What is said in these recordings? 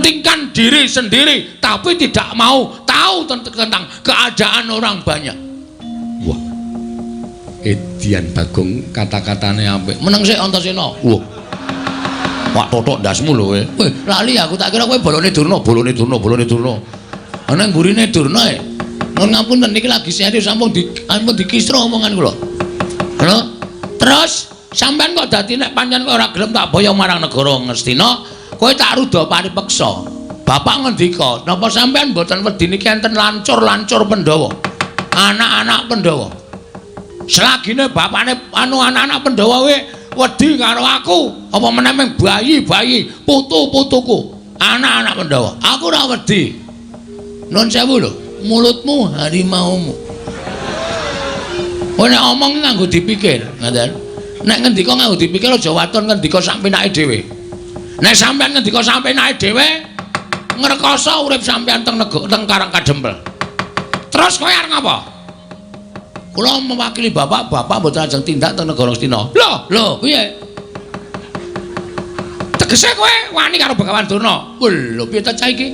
Mementingkan diri sendiri tapi tidak mau tahu tentang keadaan orang banyak. Wah. Edian Bagong kata-katane apik. Meneng sik Antasena. Wah. Wak totok ndasmu lho kowe. Weh, lali aku tak kira kowe bolone Durna, bolone Durna, bolone Durna. Ana mburine Durna e. Nuwun ngapunten niki lagi serius sampun di ampun dikisra omongan kula. Lho, terus sampean kok dadi nek pancen kowe ora gelem tak boyong marang negara Ngastina, kowe tak ruda paripeksa. Bapak ngendika, napa sampean mboten wedi niki enten lancur-lancur Pandhawa? Anak-anak Pandhawa. Selagine bapakne anu anak-anak Pandhawa kuwi wedi karo aku, apa meneh ming bayi-bayi, putu-putuku, anak-anak Pandhawa. Aku ora wedi. Nun sewu lho, mulutmu harimaumu. Kowe nek omong nganggo dipikir, ngoten. Nek ngendika nganggo dipikir aja waton ngendika sak penake dhewe. Nek sampean ngendika sak penake dhewe, ngrekoso urip sampean teng teng Karang Kadempel. Terus kowe arep ngapa? Kula mewakili bapak, bapak mboten ajeng tindak teng negara Ngastina. Lho, lho, piye? Tegese kowe wani karo Begawan Durna. Lho, piye ta cah iki?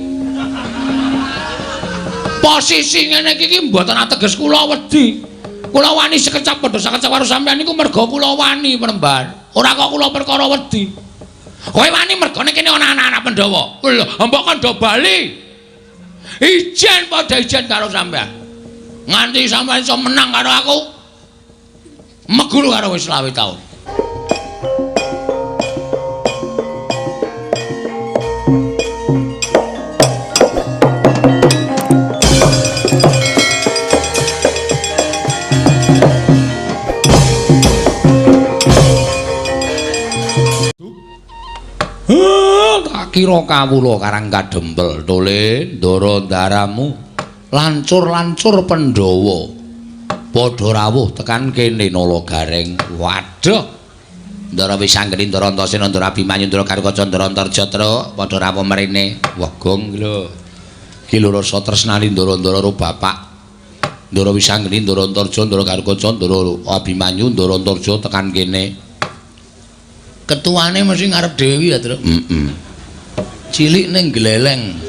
Posisi ngene iki mboten ateges kula wedi. Kula wani sekecap padha sakecap karo sampean niku merga kula wani mremban. Ora kok kula perkara wedi. Kowe wani mergane kene ana anak-anak Pandhawa. Lho, mbok kandha bali. Ijen padha ijen karo sampean. Nganti sampean iso menang karo aku. Meguru karo wis 25 taun. Tak kira kawula Karang Kadempel tole ndara ndaramu lancur-lancur Pandhawa padha rawuh tekan kene Nala Gareng. Waduh, Ndara Wisanggeni, Ndara Antasena, Ndara Abimanyu, Ndara Garukaca, Ndara Antarja truk padha rawuh mrene. Wah gong lho iki lho rasa tresnani ndara-ndara karo bapak. Ndara Wisanggeni, Ndara Antarja, Ndara Garukaca, Ndara Abimanyu, Ndara Antarja tekan kene. Ketuane mesti ngarep dhewe ya, Truk. Heeh. Cilik ning gleleng.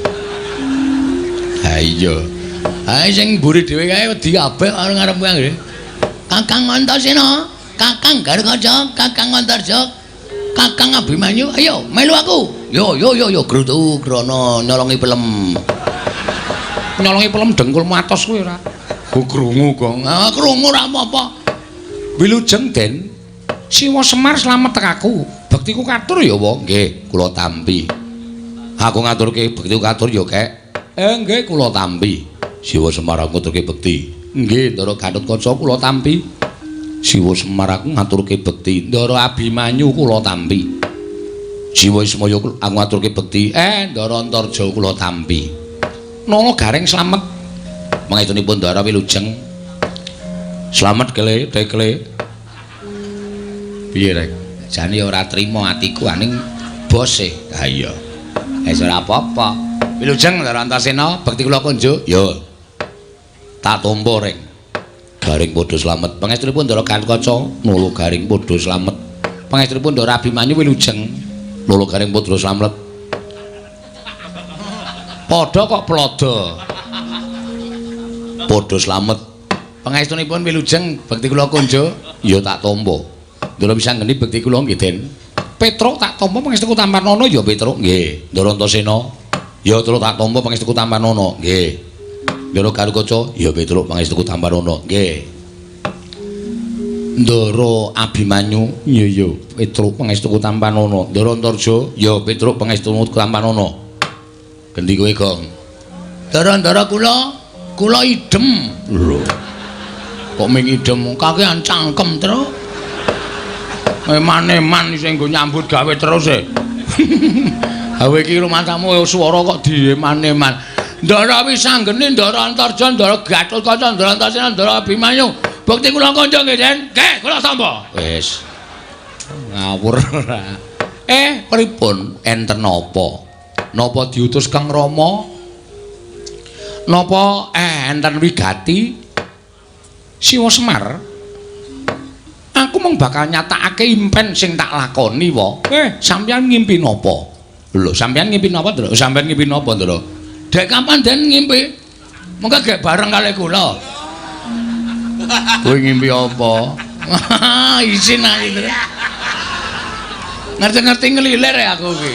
Ha iya. Ha sing mburi dhewe kae wedi kabeh karo ngarep kuwi. Kakang Antasena, Kakang Garukaca, Kakang Antarja, Kakang Abimanyu, ayo melu aku. Yo yo yo yo grutu grana nyolongi pelem. Nyolongi pelem dengkul matos kuwi ora. Ku krungu kok. Ah krungu ora apa-apa. Wilujeng Den. Siwa Semar slamet tekaku. Bektiku katur ya, wa. Nggih, kula tampi. Aku ngaturke bektiku katur ya, Kek. Nggih, kula tampi. Siwa Semar aku ngaturke bekti. Nggih, Ndara Gatotkaca kula tampi. Siwa Semar aku ngaturke bekti. Ndara Abimanyu kula tampi. Siwa Ismaya aku ngaturke bekti. Ndara Antarja kula tampi. Nala Gareng slamet. Mangestunipun Ndara wilujeng. Slamet kele, tekle. Piye rek? Jane ora trima atiku aning bose. Ha iya. Wis ora apa-apa. Wilujeng Ndara Antasena, bekti kula kunjuk. Yo. Tak tampa reng. Garing padha slamet. Pangestunipun Ndara Gatotkaca, Nala Garing padha slamet. Pangestunipun Ndara Abimanyu wilujeng. Nala Garing padha slamet. Padha kok plodo. Padha slamet. Pangestunipun wilujeng, bekti kula kunjuk. Ya tak tampa. Ndara Wisanggeni bekti kula nggih Den. Petruk tak tampa pangestuku Tampanana ya Petruk nggih. Ndara Antasena ya Truk tak tampa pangestuku Tampanana nggih. Ndara Garukaca ya Petruk pangestuku Tampanana nggih. Ndara Abimanyu ya ya Petruk pangestuku Tampanana. Ndara Antarja ya Petruk pangestuku Tampanana. Gendi kowe Gong. Ndara-ndara kula kula idem. Lho. Kok ming idem kakean cangkem Truk. Eman-eman sing nggo nyambut gawe terus e. Hawe iki rumangsamu swara kok dieman-eman. Ndara Wisanggeni, Ndara Antarja, Ndara Gatotkaca, Ndara Antasena, Ndara Abimanyu. Bekti kula kanca nggih, Den. Nggih, kula tampa. Wis. Ngawur. Pripun? Enten napa? Napa diutus Kang Rama? Napa enten wigati? Siwa Semar. Aku mung bakal nyatakake impen sing tak lakoni wa. Sampeyan ngimpi napa? Lho, sampean ngimpi napa, Ndra? Sampean ngimpi napa, Ndra? Dek kapan den ngimpi? Mengko gek bareng kali kula. Kowe ngimpi apa? Isin aku, Ndra. Ngerti-ngerti ngelilir ya aku iki.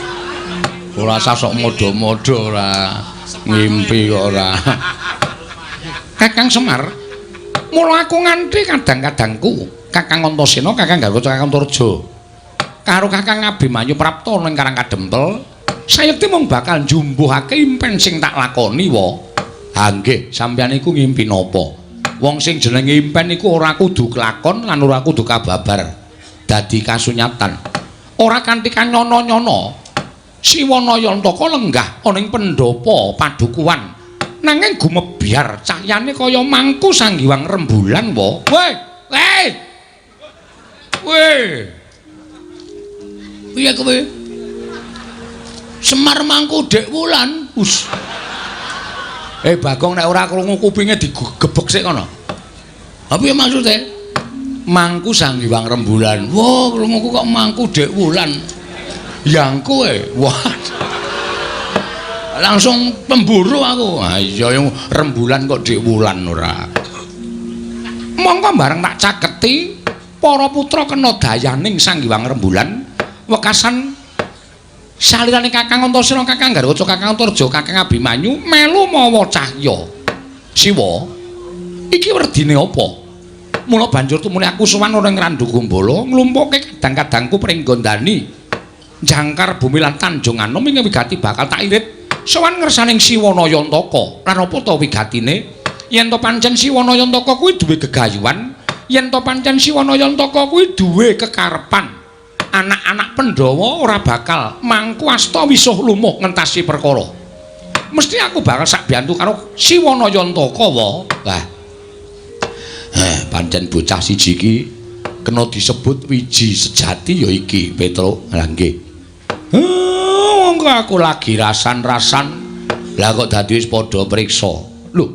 Ora usah sok modho-modho ora. Ngimpi kok ora. Kakang Semar, mula aku nganti kadang-kadangku Kakang Antasena, Kakang Garwaca, Kakang Antarja karo Kakang Abimanyu Prapta ning Karang Kadempel, sayekti mung bakal njumbuhake impen sing tak lakoni wa. Ha nggih, sampeyan iku ngimpi napa? Wong sing jenenge impen iku ora kudu kelakon lan ora kudu kababar dadi kasunyatan. Ora kanthi kanyono-nyono Siwana Yantaka lenggah ana ing pendhapa padukuhan. Nanging gumebyar cahyane kaya mangku sanggiwang rembulan wa. Weh, weh. Weh. Piye kowe? Semar mangku Dek Wulan. Us. Bagong nek ora krungu kupinge digebek sik kono. Ha piye maksude? Mangku sanggiwang rembulan. Wah, krunguku kok mangku Dek Wulan. Yangku e. Wah. Langsung pemburu aku. Ha iya rembulan kok Dek Wulan ora. Mongko bareng tak caketi para putra kena dayaning Sang Hyang Rembulan wekasan salirane Kakang Antasena, Kakang Garwaca, Kakang Antarja, Kakang Abimanyu melu mawa cahya. Siwa, iki werdine apa? Mula banjur tumune aku sowan ana ing Randu Gumbala nglumpukke kadang-kadangku pringgondani jangkar bumi lan Tanjung Anom ing wigati bakal tak irit sowan ngersaning Siwana Yantaka. Lan apa ta wigatine? Yen to pancen Siwana Yantaka kuwi duwe gegayuhan, yen to pancen Siwana Yantaka kuwi duwe kekarepan, anak-anak Pandhawa ora bakal mangku asta wisuh lumuh ngentasi perkara. Mesti aku bakal sak biyantu karo Siwana Yantaka wa. Lah. Pancen bocah siji iki kena disebut wiji sejati ya iki, Petruk. Lah nggih. Wong aku lagi rasan-rasan. Lah kok dadi wis padha priksa. Lho.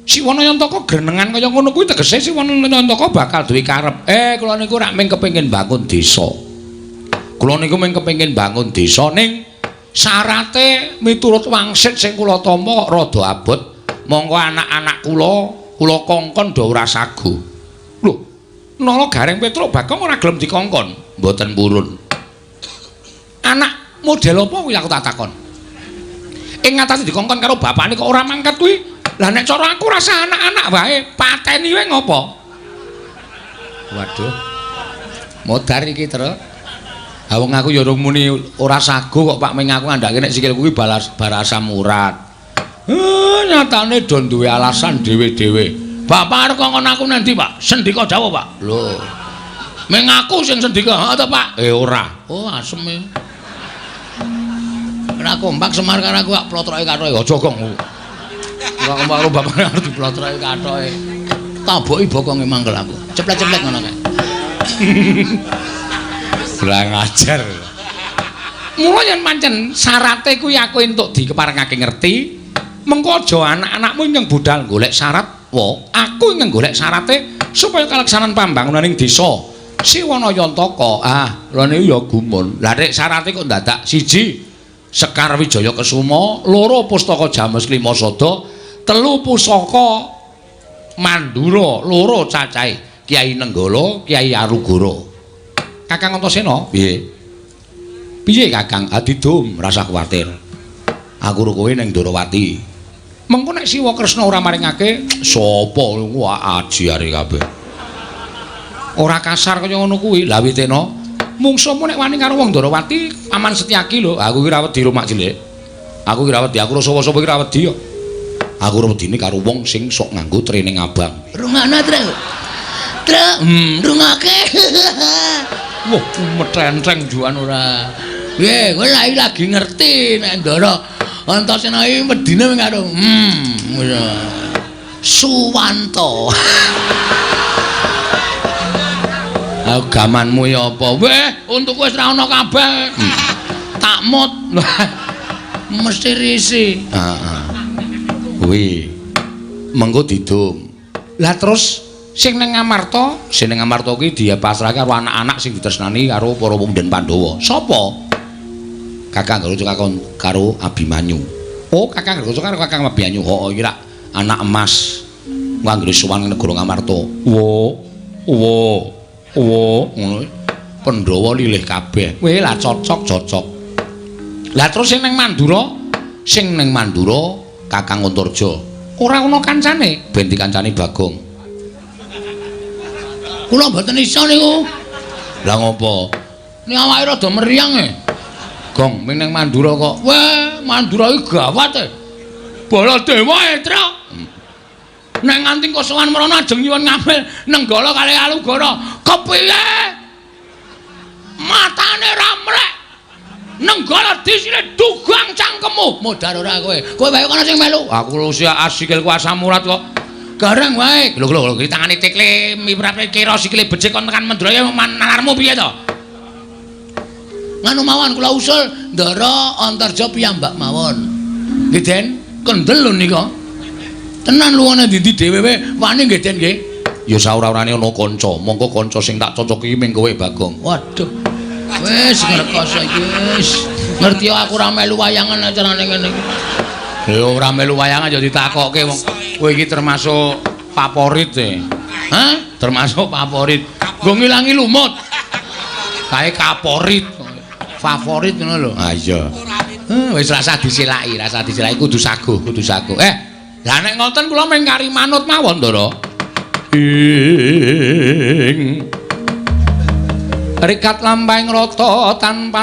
Siwana Yantaka grenengan kaya ngono kuwi tegese Siwana Yantaka bakal duwe karep. Kula niku rak mung kepengin bangun desa. Kula niku mung kepengin bangun desa ning syarate miturut wangsit sing kula tampa kok rada abot. Monggo anak-anak kula kula kongkon do ora sagu. Lho, Nala Gareng Petruk Bagong ora gelem dikongkon. Mboten purun. Anak model apa kuwi aku tak takon. Ing ngatasi dikongkon karo bapakne kok ora mangkat kuwi. Lah nek cara aku rasa anak-anak wae pateni wae ngopo? Waduh. Modar iki, Truk. Ha wong aku ya urung muni ora sagu kok Pak, ming aku ngandhake nek sikilku kuwi balas barasa murat. Nyatane do duwe alasan dhewe-dhewe. Bapak arep kongkon aku nanti, Pak? Sendika dawuh, Pak. Lho. Ming aku sing sendika, ha to, Pak? Ora. Oh, asem e. Ora kompak Semar karo aku kok plotroke kathoke. Aja gong. Ora kompak karo bapak arep diplotroke kathoke. Taboki bokonge mangkel aku. Ceplek-ceplek ngono kae. Kurang ajar. Mula yen pancen syarate kuwi aku entuk dikeparengake ngerti, mengko aja anak-anakmu ingkang budal golek syarat, wa aku ingkang golek syarate supaya kaleksanan pambangunan ing desa Siwana Yantaka. Ah, lha niku ya gumun. Lah nek syarate kok dadak siji Sekar Wijaya Kesuma, loro Pustaka James Lima Sada, telu Pusaka Mandura, loro cacahe Kyai Nenggala, Kyai Arugara. Kakang Antasena, piye? Piye Kakang? Adidum, rasa kuwatir. Aku ro kowe ning Ndorowati. Mengko nek Siwa Kresna ora maringake, sapa wah aji are kabeh. Ora kasar kaya ngono kuwi. Lah witena, mungsuhmu nek wani karo wong Ndorowati, Paman Setyaki lho. Aku ki ora wedi rumak cilik. Aku ki ora wedi, aku sapa-sapa ki ora wedi kok. Aku ora wedine karo wong sing sok nganggo training abang. Rungokno, Truk. Truk, rungokake. Wah, metenteng juan ora. Piye, kowe lagi ngerti nek Ndara Antasena iki wedine mung karo Suwanto. Gamanmu ya apa? Weh, untukku wis ra ono kabeh. Tak mut. Mesti risi. Heeh. Kuwi mengko didum. Lah terus sing ning Amarta, sing ning Amarta kuwi dipasrahke karo anak-anak sing ditresnani karo para pemuda Pandhawa. Sapa? Kakang Garuca karo Abimanyu. Oh, Kakang Garuca karo Kakang Abimanyu. Heeh, iki rak anak emas. Anggere sowan negara Ngamarta. Wo, wo, wo, ngono. Pandhawa lilih kabeh. Weh, lah cocok, cocok. Lah terus sing ning Mandura, sing ning Mandura Kakang Antarja. Ora ana kancane, ben dikancani Bagong. Kula mboten iso niku. Lah ngopo? Ni awake rada meriang e. Gong, ming ning Mandura kok. Weh, Mandura iki gawat e. Baladewa e, Truk. Nek nganti kosowan mrono ajeng nyuwun ngambil Nenggala kalih Alugoro. Kepiye? Matane ra mrek. Nenggala disine dugang cangkemmu. Modar ora kowe. Kowe wae kono sing melu. Aku usia asikilku asam urat kok. Gareng wae. Lho lho lho, tangane tekle miprate kira sikile becik kon tekan Mendraya nalarmu piye to? Nganu mawon kula usul Ndara Antarja piyambak mawon. Nggih, Den. Kendel lho nika. Tenan luwane ndi-ndi dhewe wae wani nggih, Den nggih. Ya saora-orane ana kanca, mongko kanca sing tak cocoki ming kowe Bagong. Waduh. Wis ngrekoso iki wis. Ngerti aku ora melu wayangan acarane ngene iki. Ya ora melu wayangan ya ditakokke wong kowe iki termasuk favorit e. Hah? Termasuk favorit. Nggo ngilangi lumut. Kae kaporit. Favorit ngono lho. Ah iya. Wis rasa disilaki, rasa disilaki kudu saguh, kudu saguh. Lah nek ngoten kula mung kari manut mawon, Ndara. Ing rikat lampahing rata tanpa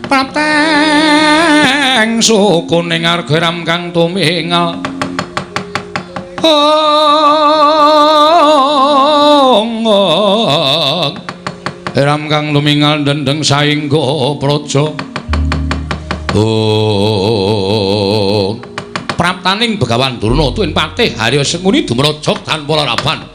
prapteng sukuning arga ram kang tumingal. Ong ram kang lumingal dendeng saingga praja. Oh, praptaning Begawan Durna tuwin patih Harya Sengkuni dumraja tanpa laraban.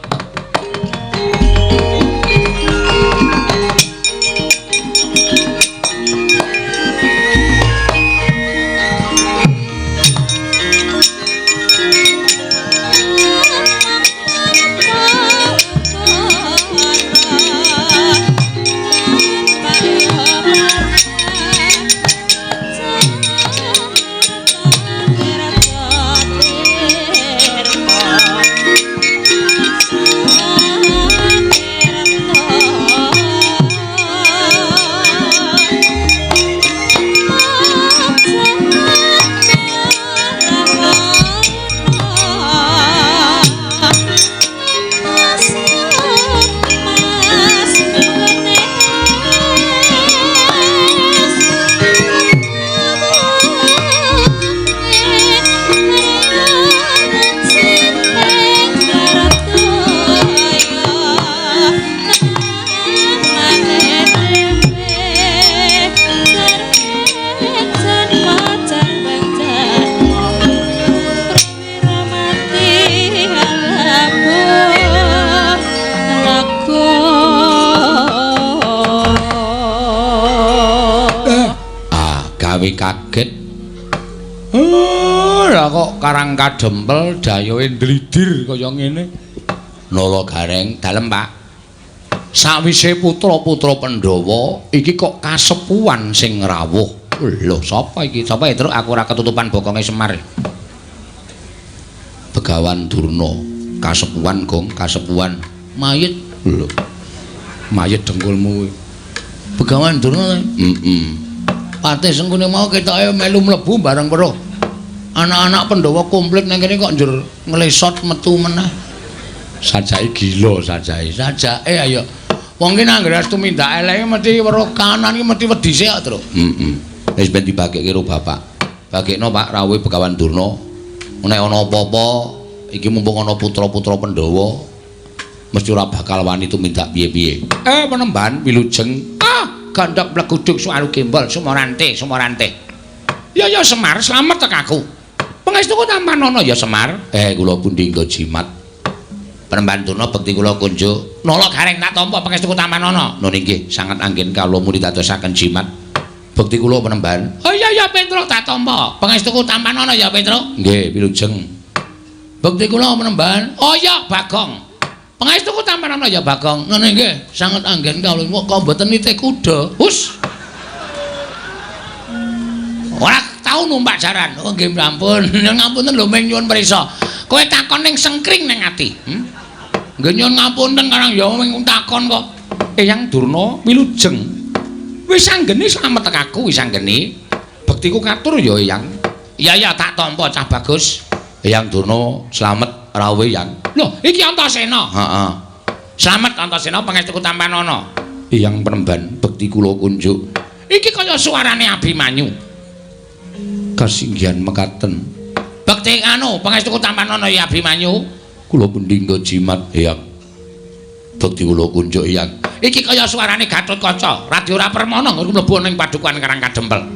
Kaget. Lah kok Karang Kadempel dayohe ndlidir kaya ngene. Nala Gareng, dalem Pak. Sawise putra-putra Pandhawa iki kok kasepuhan sing rawuh. Lho, sapa iki? Sapa ya, Truk? Aku ora ketutupan bokonge Semar. Begawan Durna, kasepuhan Gong, kasepuhan. Mayit. Lho. Mayit dengkulmu kuwi. Begawan Durna. Heeh. Patih Sengkuni mau ketoke melu mlebu bareng weruh. Anak-anak Pandhawa komplit nang kene kok njur nglesot metu meneh. Sajake gila sajake. Sajake ayo. Wong ki nang anggere tumindak eleke mesti weruh kanan ki mesti wedi sik kok, Truk. Heeh. Wis ben dibagekke karo bapak. Bagekno Pak rawuhe Begawan Durna. Nek ana apa-apa iki mumpung ana putra-putra Pandhawa mesti ora bakal wani tumindak piye-piye. Penemban wilujeng. Gandhok pleguduk suaru gembol sumorante sumorante. Ya ya Semar, slamet tek aku. Pangestuku tampanana ya Semar. Kula pundi nggo jimat. Penemban Durna bekti kula kunjuk. Nala Gareng tak tampa pangestuku tampanana. Nun inggih sanget anggen kawula muni dadosaken jimat. Bekti kula penemban. Oh iya ya Petruk tak tampa. Pangestuku tampanana ya Petruk. Nggih, wilujeng. Bekti kula penemban. Oh iya Bagong. Pangestuku tampanana ya Bagong. Ngene nggih, sanget anggen kawula kok mboten nitih kuda. Hus. Ora tau numpak jaran. Oh nggih ampun. Nyuwun ngapunten lho ming nyuwun prisa. Kowe takon ning sengkring ning ati. Nggih nyuwun ngapunten karang ya ming takon kok. Eyang Durna wilujeng. Wis anggene slamet aku wis anggene. Bektiku katur ya Eyang. Iya iya tak tampa cah bagus. Eyang Durna slamet rawuh Eyang. Lho iki Antasena. Heeh. Slamet Antasena pangestuku tampanana. Eyang Penemban bekti kula kunjuk. Iki kaya suarane Abimanyu. Kasinggihan mekaten. Bekti anu pangestuku tampanana ya Abimanyu. Kula pendhingga jimat Eyang. Bekti kula kunjuk Eyang. Iki kaya suarane Gatotkaca, Radya ora permana mlebu ning padukuhan Karang Kadempel.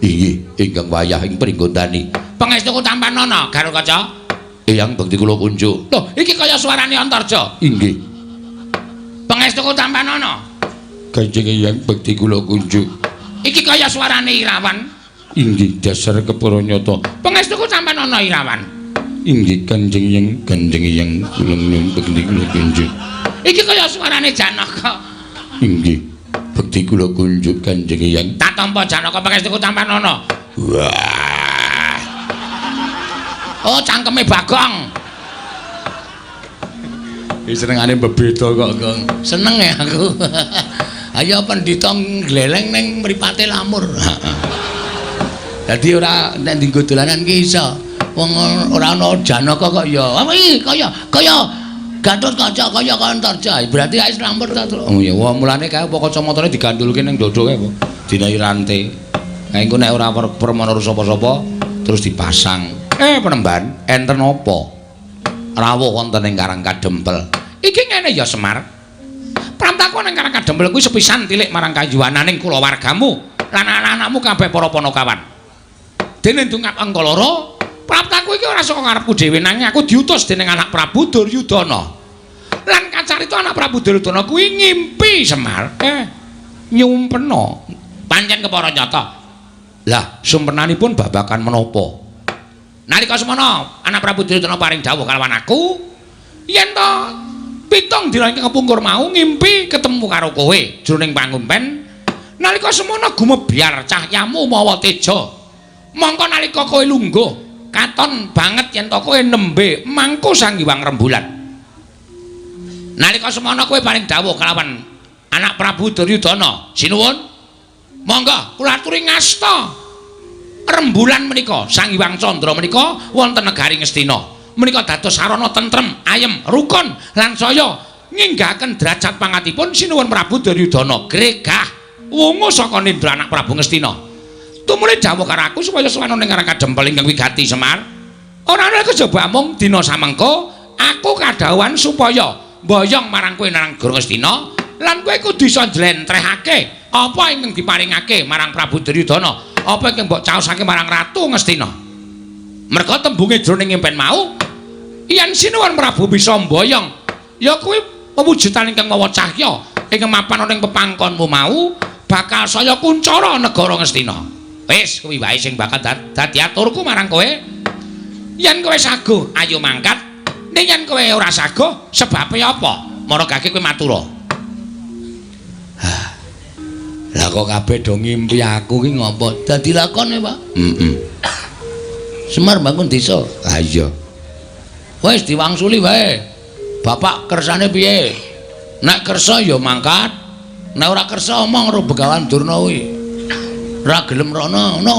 Inggih, ingkang wayah ing pringgondani. Pangestuku tampanana Gatotkaca. Eyang bekti kula kunjuk. Lho, iki kaya suarane Antarja. Inggih. Pangestuku tampanana. Kanjeng Eyang bekti kula kunjuk. Iki kaya suarane Irawan. Inggih, dasar kepara nyata. Pangestuku tampanana Irawan. Inggih, Kanjeng Eyang, Kanjeng Eyang kula nyuwun bekti kula kunjuk. Iki kaya suarane Janaka. Inggih, bekti kula kunjuk Kanjeng Eyang. Tak tampa Janaka pangestuku tampanana. Wah. Oh, cangkeme Bagong. Iki senengane bebeda kok, Gong. Seneng ya aku. Ayo pendhita ngleleng ning mripate lamur. Dadi ora nek dienggo dolanan ki iso. Wong ora ana Janaka kok ya. Apa iki kaya kaya Gatotkaca kaya Antarja. Berarti wis lamur ta, Tru. Oh ya, wah mulane kae apa kacamatane digandulke ning dodo kae apa? Dinahi rante. Nah engko nek ora permana sapa-sapa terus dipasang. Penemban, enten apa? Rawuh wonten ing Karang Kadempel. Iki ngene ya Semar. Pramtaku ning Karang Kadempel kuwi sepisan tilik marang kayuwananing kulawargamu lan anak-anakmu kabeh para panakawan. Dene ndungap angka loro, praptaku iki ora saka ngarepku dhewe nanging aku diutus dening anak Prabu Duryudana. Lan kacarita anak Prabu Duryudana kuwi ngimpi Semar. Nyumpena. Pancen kepara nyata. Lah, sumpenanipun babagan menapa? Nalika semana anak Prabu Duryudana paring dawuh kalawan aku, yen to pitung dina ingkang kepungkur mau ngimpi ketemu karo kowe jroning pangumpen. Nalika semana gumebyar cahyamu mawa teja. Mongko nalika kowe lungguh katon banget yen to kowe nembe mangku Sang Hyang Rembulan. Nalika semana kowe paring dawuh kalawan anak Prabu Duryudana, sinuwun monggo kula aturi ngasta rembulan menika Sang Hyang Candra menika wonten negari Ngastina. Menika dados sarana tentrem, ayem, rukun lan saya nginggahaken derajat pangatipun sinuwun Prabu Duryudana gregah wungu saka nindra anak Prabu Ngastina. Tumuli dawuh karo aku supaya sowan ning Karang Kadempel ingkang wigati Semar. Ora ana kejaba amung dina samengko aku kadhawuhan supaya mboyong marang kowe nang negara Ngastina lan kowe kudu iso njlentrehake apa ingkang diparingake marang Prabu Duryudana, apa ingkang mbok caosake marang Ratu Ngastina. Merga tembunge jroning impen mau yen sinuwun Prabu bisa mboyong ya kuwi pewujudan ingkang mawa cahya ingkang mapan ana ing pepangkonmu mau bakal saya kuncara negara Ngastina. Wis kuwi wae sing bakal dadi aturku marang kowe. Yen kowe saguh ayo mangkat, ning yen kowe ora saguh sebabe apa? Maragake kowe matura. Lah kok kabeh do ngimpi aku ki ngopo? Dadi lakone, Pak. Heeh. Semar bangun desa. Ha iya. Wis diwangsuli wae. Bapak kersane piye? Nek kersa ya mangkat, nek ora kersa omong karo Begawan Durna kuwi. Ora gelem rono, ngono.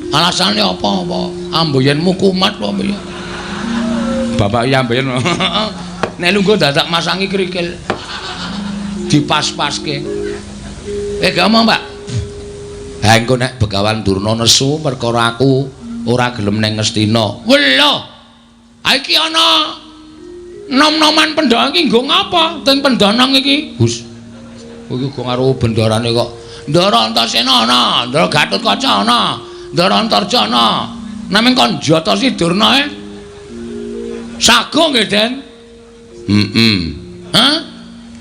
Alasane apa-apa? Amboyenmu kumat apa piye? Bapak ya amboyen. Nek lungguh dadak masangi krikil. Dipas-paske. Gak omong, Pak. Ha engko nek Begawan Durna nesu perkara aku ora gelem ning Ngastina. Welo. Ha iki ana nom-noman pendhang iki nggo ngapa? Teng pendhanang iki. Gus. Kowe iki go karo bendarane kok. Ndara Antasena ana, Ndara Gatotkaca ana, Ndara Antarja ana. Naming kon jotosi Durna e. Sago nggih, Den. Heeh. Hah?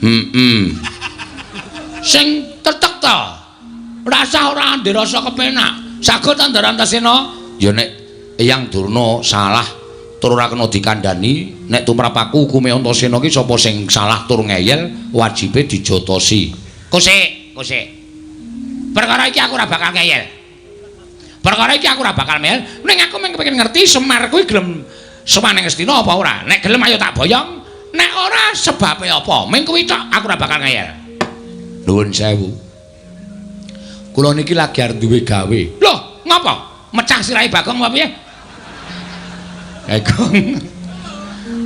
Heeh. Sing tetek ta. Rasah ora ndek rasa kepenak. Sago ta Ndara Antasena? Ya nek Eyang Durna salah tur ora kena dikandhani, nek tumrap aku hukume Antasena ki sapa sing salah tur ngeyel wajibe dijotosi. Kosek, kosek. Perkara iki aku ora bakal ngeyel. Perkara iki aku ora bakal mel. Ning aku mung kepengin ngerti Semar kuwi gelem sowan ning Ngastina apa ora. Nek gelem ayo tak boyong, nek ora sebabe apa? Ming kuwi tok aku ora bakal ngeyel. Nuwun sewu. Kula niki lagi arep duwe gawe. Loh, ngapa? Mecah sirahe Bagong apa piye? Bagong.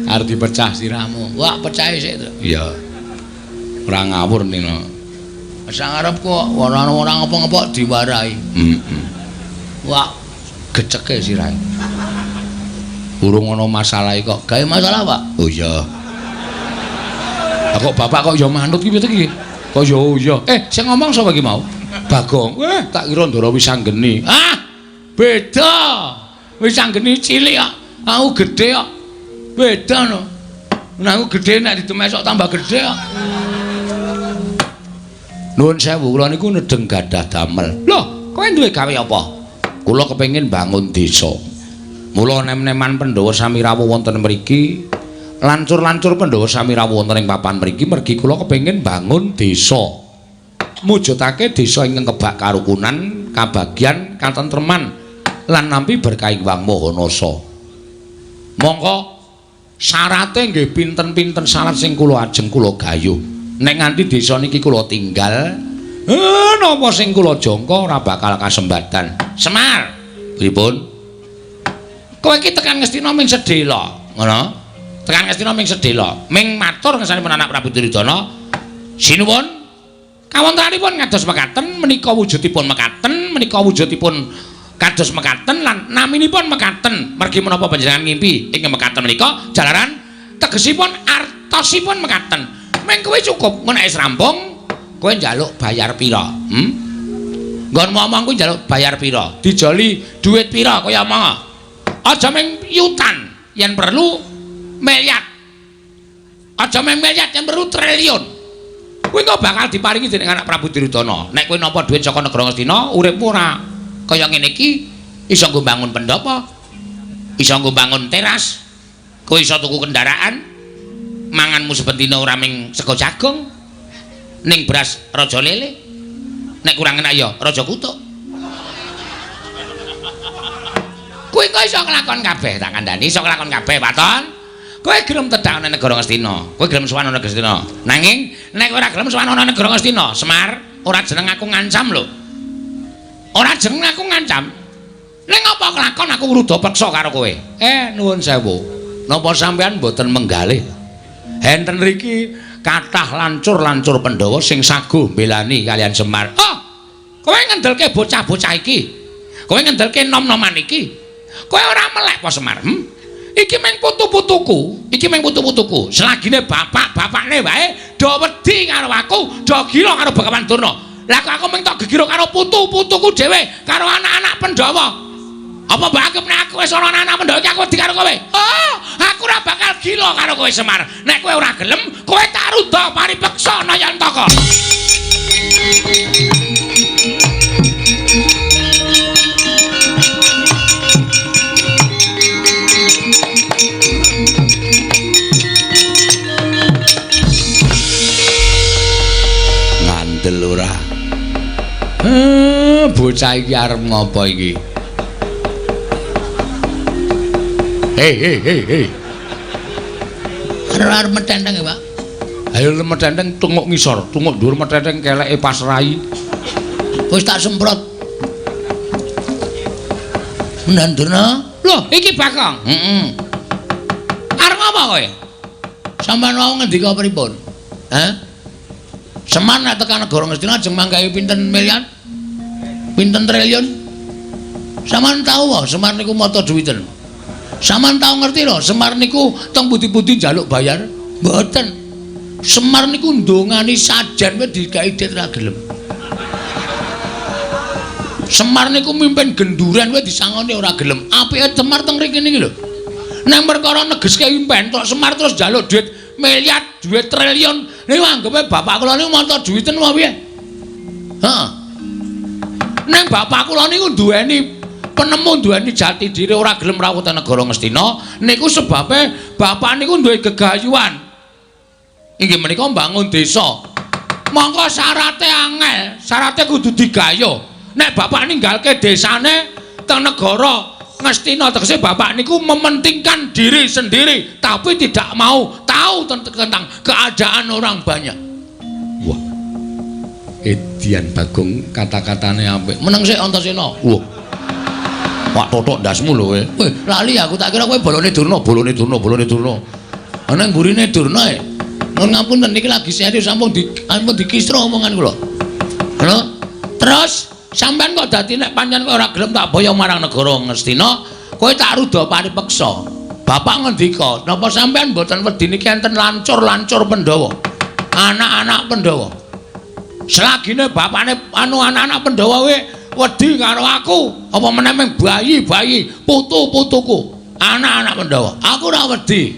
Arep dipecah sirahmu. Wah, pecahe sik to. Iya. Ora ngawur nino. Sang arep kok ora ora ngapa-ngapa diwarahi. Heeh. Wah, geceke sirahe. Urung ana masalah kok. Gawe masalah, Pak? Oh iya. Lah kok bapak kok ya manut ki piye iki? Kok ya oh iya. Sing ngomong sapa iki mau? Bagong. Tak kira Ndara Wisanggeni. Ah, beda. Wisanggeni cilik kok. Aku gedhe kok. Beda no. Nek aku gedhe nek didemesok tambah gedhe kok. Nuwun sewu, kula niku nedeng gadah damel. Loh, kowe duwe gawe apa? Kula kepengin bangun desa. Mula nem-neman Pandhawa sami rawuh wonten mriki, lancur-lancur Pandhawa sami rawuh wonten ing papan mriki mergi kula kepengin bangun desa. Mujudake desa ingkang kebak karukunan, kabagyan, katentreman lan nampi berkah Hyang Maha Nasa. Mongko syarate nggih pinten-pinten syarat sing kula ajeng kula gayuh. Nek nganti desa niki kula tinggal, napa sing kula jangka ora bakal kasembatan. Semar, pripun? Kowe iki tekan Ngastina ming sedhela, ngono? Tekan Ngastina ming sedhela, ming matur ngersanipun anak Prabu Duryudana. Sinuwun, kawontenanipun kados mekaten, menika wujudipun mekaten, menika wujudipun kados mekaten lan naminipun mekaten. Mergi menapa panjenengan ngimpi ing mekaten menika jalaran tegesipun artosipun mekaten. Ming kowe cukup, nek wis rampung kowe njaluk bayar pira? Nggon ngomong kuwi njaluk bayar pira? Dijoli dhuwit pira kaya omong. Aja ming yutan, yen perlu miliar. Aja ming miliar, yen perlu triliun. Kuwi kok bakal diparingi dening anak Prabu Duryudana. Nek kowe nampa dhuwit saka negara Ngastina, uripmu ora kaya ngene iki, iso nggo bangun pendhapa, iso nggo bangun teras, kowe iso tuku kendaraan, manganmu saben dina ora ming sego jagung, ning beras raja lele, nek kurang enak ya raja kutuk. Kowe kok iso nglakon kabeh, tak kandhani iso nglakon kabeh, Waton. Kowe gelem tedhak ana negara Ngastina, kowe gelem sowan ana Ngastina. Nanging nek ora gelem sowan ana negara Ngastina, Semar, ora jeneng aku ngancam lho. Ora jeneng aku ngancam. Ning apa kelakon aku ngruda peksa karo kowe? Nuwun sewu. Napa sampean mboten menggalih? Enten riki kathah lancur-lancur Pandhawa sing saguh mbelani kalian Semar. Oh, kowe ngendelke bocah-bocah iki. Kowe ngendelke nom-noman iki. Kowe ora melek apa Semar? Iki mung putu-putuku, iki mung putu-putuku. Selagine bapak-bapakne wae do wedi karo aku, do gila karo Begawan Durna. Lah kok aku mung tok gegiro karo putu-putuku dhewe, karo anak-anak Pandhawa. Apa mbok anggap nek aku wis ana anak-anak Pandhawa iki aku wedi karo kowe? Oh, aku ora bakal gila karo kowe Semar. Nek kowe ora gelem, kowe tak rudha paripeksa Nayantaka. Ngandel ora? Bocah iki arep ngopo iki? Hei hei hei hei. Arep metenteng ya, Pak. Ayo metenteng tunguk ngisor, tunguk dhuwur metenteng keleke pas rai. Wis tak semprot. Mendan Durna. Loh, iki Bagong. Heeh. Arep ngopo kowe? Sampeyan wau ngendika pripun? Hah? Semar nek tekan negara Ngastina ajeng manggahi pinten miliar? Pinten triliun? Sampeyan tau wae Semar niku mata duwiten. Sampeyan tau ngerti lho, Semar niku teng pundi-pundi njaluk bayar? Mboten. Semar niku ndongani sajen wae digawe dit ra gelem. Semar niku mimpin genduren wae disangoni ora gelem. Apike Semar teng mriki niki lho. Nang perkara negeske impen tok Semar terus njaluk duit miliar, duit triliun. Niku anggepe bapak kula niku mata duwiten apa piye? Heeh. Nang bapak kula niku duweni penemu, duweni jati diri, ora gelem rawuh teng negara Ngastina. Niku sebabe bapak niku duwe gegayuhan. Inggih menika mbangun desa. Mongko syarate angel, syarate kudu digayuh. Nek bapak ninggalke desane, teng negara Ngastina. Tegese bapak niku mementingkan diri sendiri tapi tidak mau tahu tentang keadaan orang banyak. Wah. Edian Bagong kata-katane apik. Meneng sik Antasena. Wah. Pak totok ndasmu lho kowe. Weh, lali aku tak kira kowe bolone Durna, bolone Durna, bolone Durna. Ana mburine Durna e. Nuwun ngapunten niki lagi serius sampun di ampun dikisra omongan kula. Lho, terus sampean kok dadi nek pancen kowe ora gelem tak boyong marang negara Ngastina, kowe tak ruda paripeksa. Bapak ngendika, napa sampean mboten wedi niki enten lancur-lancur Pandhawa? Anak-anak Pandhawa. Selagine bapakne anu anak-anak Pandhawa kuwi wedi karo aku, apa meneh mung bayi-bayi, putu-putuku, anak-anak Pandhawa. Aku ora wedi.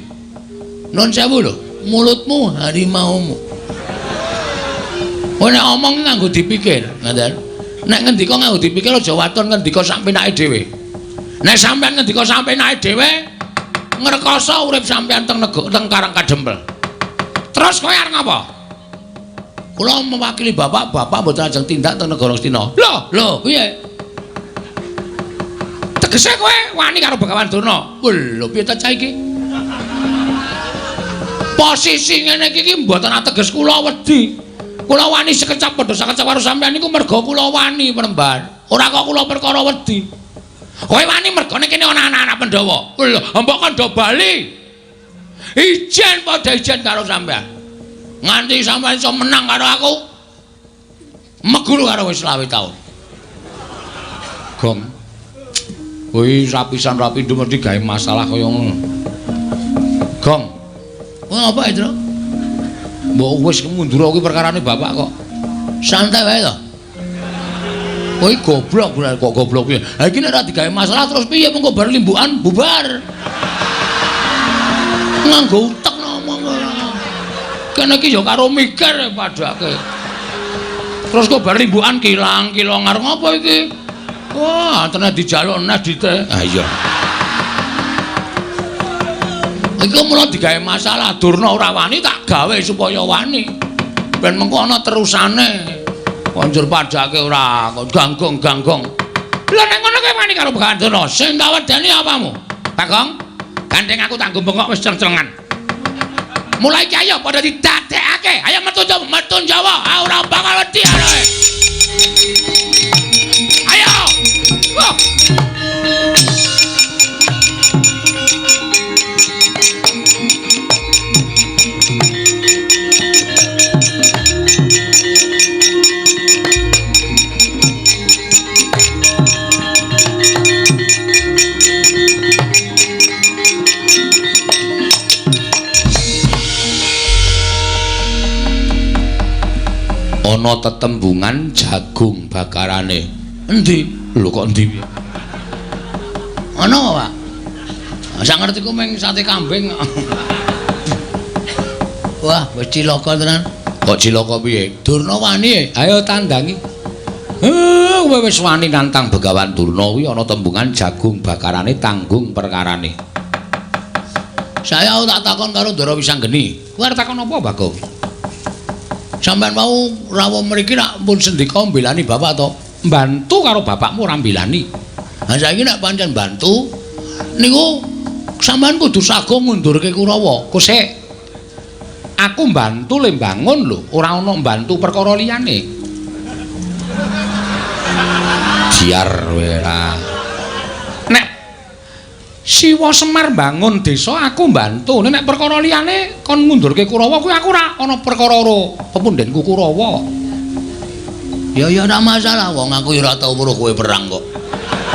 Nun sewu lho, mulutmu harimaumu. Kowe nek omong nganggo dipikir, ngoten. Nek ngendika nganggo dipikir aja waton ngendika sak penake dhewe. Nek sampean ngendika sak penake dhewe, ngrekoso urip sampean teng negara teng Karang Kadempel. Terus kowe arep ngapa? Kula mewakili bapak, bapak mboten ajeng tindak teng negara Ngastina. Lho, lho, piye? Tegese kowe wani karo Begawan Durna. Lho, piye ta cah iki? Posisi ngene iki mboten ateges kula wedi. Kula wani sekecap padha sakecap karo sampean niku merga kula wani peremban. Ora kok kula perkara wedi. Kowe wani mergane kene ana anak-anak Pandhawa. Lho, mbok kandha bali. Ijen padha ijen karo sampean. Nganti sampean iso menang karo aku. Meguru karo wis 25 taun. Gong. Kuwi rapisan rapi mesti gawe masalah kaya ngono. Gong. Kowe apa, Indra? Mbok wis mundur kuwi perkarane bapak kok. Santai wae to. Kowe goblok kok goblok piye? Ha iki nek ora digawe masalah terus piye mengko bar limbukan bubar. Nganggo utek ngomong ora. Kene iki ya karo mikir padake. Terus kok bar limbukan kilang-kilong arep ngopo iki? Wah, tenan dijaluk nes dite. Ha iya. Iku mula digawe masalah Durna ora wani tak gawe supaya wani. Ben mengko ana terusane. Konjur padake ora ganggong-ganggong. Lha nek ngono kowe wani karo Begawan Durna, sing tak wedeni apamu? Bagong, gandeng aku tak bengok wis ceng-cengan. Mulai iki ayo padha didadekake. Ayo metu Jawa, metu Jawa. Ah ora bakal wedi ae. Ayo. Wah. Ana tetembungan jagung bakarane. Endi? Lho kok endi piye? Ana, Pak. Sak ngertiku mung sate kambing. Wah, wis cilaka tenan. Kok cilaka piye? Durna wani. Ayo tandangi. Kowe wis wani nantang Begawan Durna kuwi ana tembungan jagung bakarane tanggung perkarane. Saya tak takon karo Ndara Wisanggeni. Kowe arep takon apa, Bagong? Sampeyan mau rawuh mriki nak pun sendika mbelani bapak to? Mbantu karo bapakmu ora mbelani. Ha saiki nek pancen bantu niku sampeyan kudu sago ngundurke Kurawa. Kok sik aku mbantu le mbangun lho, ora ana mbantu perkara liyane. Biar ora. Nek Siwa Semar mbangun desa aku mbantu. Nek perkara liyane kon ngundurke Kurawa kuwi aku ora ana perkara karo pepundhenku Kurawa. Ya ya ora masalah wong aku ya ora tau weruh kowe perang kok.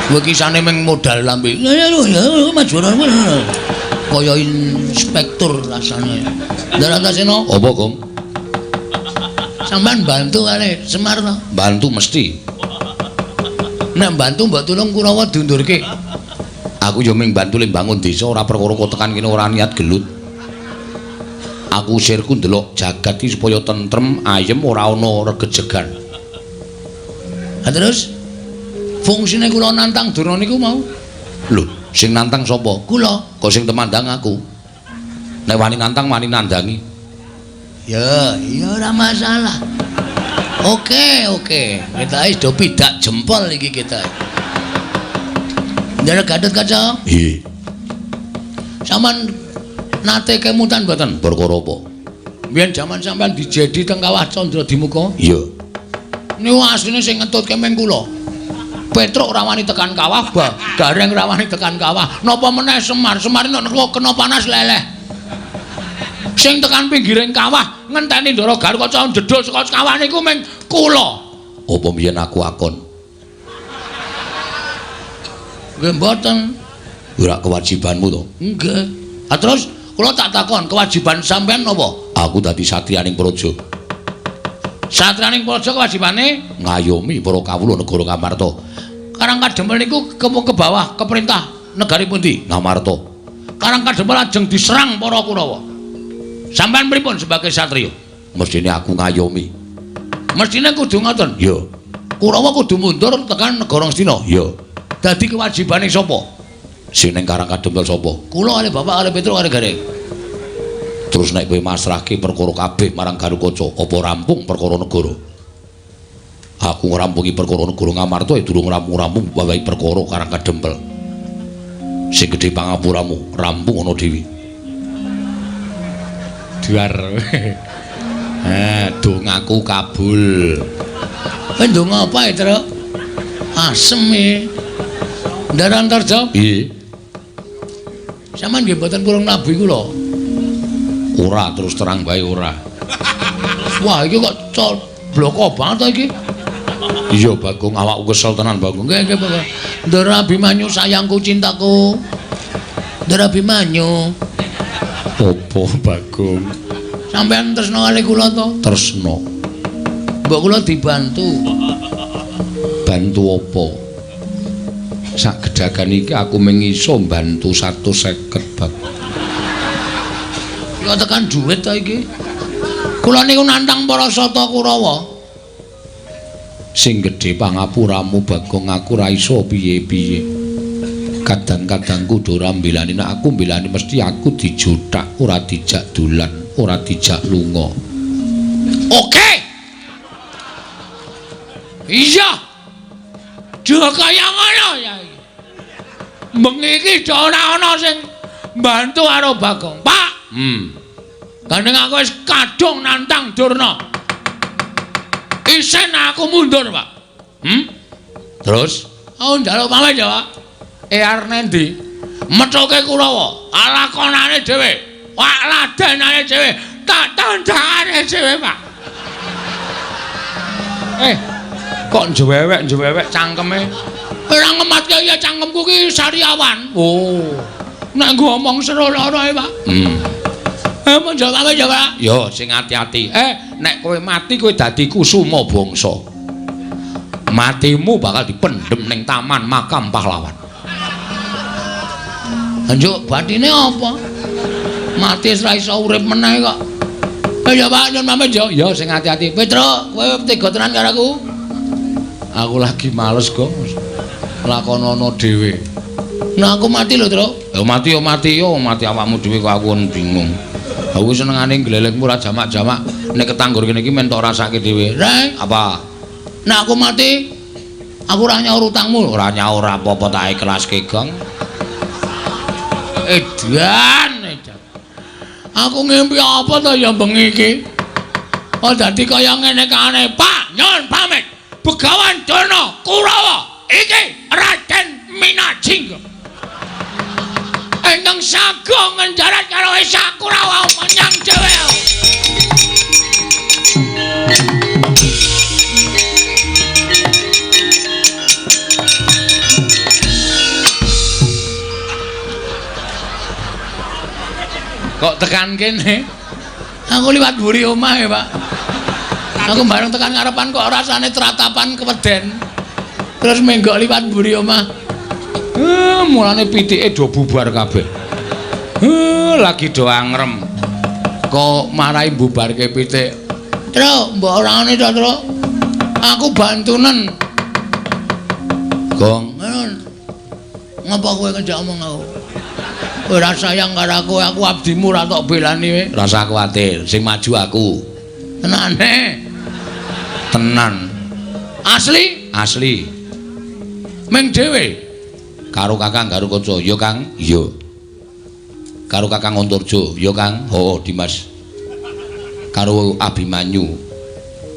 Kowe kisane mung modal lambe. Ya ya maju kaya inspektur rasane. Ndara Antasena, apa, Gong? Sampeyan bantu kali Semar to? Bantu mesti. Nek bantu mbok tulung Kurawa diundurke. Aku yo mung bantu le mbangun desa ora perkara kok tekan kene ora niat gelut. Aku sirku ndelok jagat iki supaya tentrem, ayem ora ana regejegan. Ha terus fungsine kula nantang Durna niku mau. Lho, sing nantang sapa? Kula. Kok sing temandang aku. Nek wani nantang wani nandangi. Ya, ya ora masalah. Oke, oke. Kita wis do pidak jempol iki kita. Ndara Gatotkaca? Nggih. Sampeyan nate kemutan mboten? Perkara apa? Biyen jaman sampeyan dijedi teng Kawah Candradimuka? Iya. Niku asline sing ngetutke meng kula. Petruk ora wani tekan kawah, Gareng ora wani tekan kawah. Napa meneh Semar? Semar nek kena panas leleh. Sing tekan pinggiring kawah ngenteni Ndara Gatotkaca njedhul saka kawah niku meng kula. Apa mbiyen aku akon? Nggih mboten. Ora kewajibanmu to? Nggih. Ha terus kula tak takon, kewajiban sampean napa? Aku dadi satriyaning praja. Satriyaning praja kewajibane ngayomi para kawula negara Ngamarta. Karang Kadempel niku ke bawah ke perintah negari pundi? Ngamarta. Karang Kadempel lajeng diserang para Kurawa. Sampean pripun sebagai satriya? Mestine aku ngayomi. Mestine kudu ngoten. Ya. Kurawa kudu mundur tekan negara Ngastina. Ya. Dadi kewajibane sapa? Sing ning Karang Kadempel sapa? Kula kalih bapak kalih Petruk kalih Gareng. Terus nek kowe masrahke perkara kabeh marang Gatotkaca, apa rampung perkara negara? Aku ngrampungi perkara negara Ngamarta ya durung rampung-rampung wawahi perkara Karang Kadempel. Sing gedhe pangapuramu, rampung ana dhewe. Duar. Dongaku kabul. Kowe ndonga apa, Truk? Asem e. Ndara Antarja? Nggih. Sampeyan nggih mboten purung nabi kula. Ora, terus terang bae ora. Wah, iki kok bloko banget to iki. Iya, Bagong, awakku kesel tenan, Bagong. Nggih, nggih, Bagong. Ndara Abimanyu sayangku cintaku. Ndara Abimanyu. Apa, Bagong? Sampeyan tresna kali kula to? Tresna. Mbok kula dibantu. Bantu apa? Sak gedagan iki aku mung iso mbantu 150, Bagong. Kula tekan duit to iki. Kula niku nantang para sata Kurawa. Sing gedhe pangapuramu, Bagong, aku ora iso piye-piye. Kadang-kadang kudu ora mbelani, nek aku mbelani mesti aku dijothak, ora dijak dolan, ora dijak lunga. Oke. Iya. Duh kaya ngono ya iki. Bengi iki ora ana sing mbantu karo Bagong. Pak. Gandeng aku wis kadung nantang Durna. Isen aku mundur, Pak. Terus? Aku njaluk pamit ya, Pak. Arep nendi? Methuke Kurawa, lakonane dhewe. Wak ladenane dhewe, tak tandangane dhewe, Pak. Kok njewewek-njewewek cangkeme? Ora ngematke ya cangkemku ki sariawan. Oh. Nek nggo omong seru lara e, Pak. Mun jawab ya, Pak. Yo sing ati-ati. Nek kowe mati kowe dadi kusuma bangsa. Matimu bakal dipendhem ning taman makam pahlawan. Njuk batine apa? Mati wis ra iso urip meneh kok. Ya Pak, nyun pamit yo. Ya sing ati-ati. Petruk, kowe tega tenan karo aku. Aku lagi males, Gong. Lakonono dhewe. Nah aku mati lho, Truk. Ya mati yo mati yo, mati awakmu dhewe kok aku bingung. Aku senengane glelekmu ora jamak-jamak. Nek ketanggur kene iki men tok rasake dhewe. Reng, apa? Nek aku mati, aku ora nyaur utangmu. Ora nyaur apa-apa tak ikhlaske, Gong. Edan, edan. Aku ngimpi apa to ya bengi iki? Oh dadi kaya ngene kane, Pak, nyun pamit. Begawan Durna Kurawa iki Raden Minajingga. Eneng sago ngenjarat karo Esa Kurawa menyang dhewe. Kok tekan kene? Aku liwat mburi omah ya, Pak. Aku bareng tekan ngarepan kok rasane tratapan keweden. Terus menggok liwat mburi omah. Mulane pitike do bubar kabeh. Lagi do angrem. Kok marai bubarke pitik. Truk, mbok ora ngene to, Truk. Aku bantunen. Gong, ngapa kowe ngejak omong aku? Ora sayang karo aku, aku abdimu ora tok belani kowe. Rasa kuwatir, sing maju aku. Tenane. Tenan. Asli? Asli. Ming dhewe. Karo Kakang Garukaca, ya Kang? Iya. Karo Kakang Antarja, ya Kang? Heeh, Dimas. Karo Abimanyu.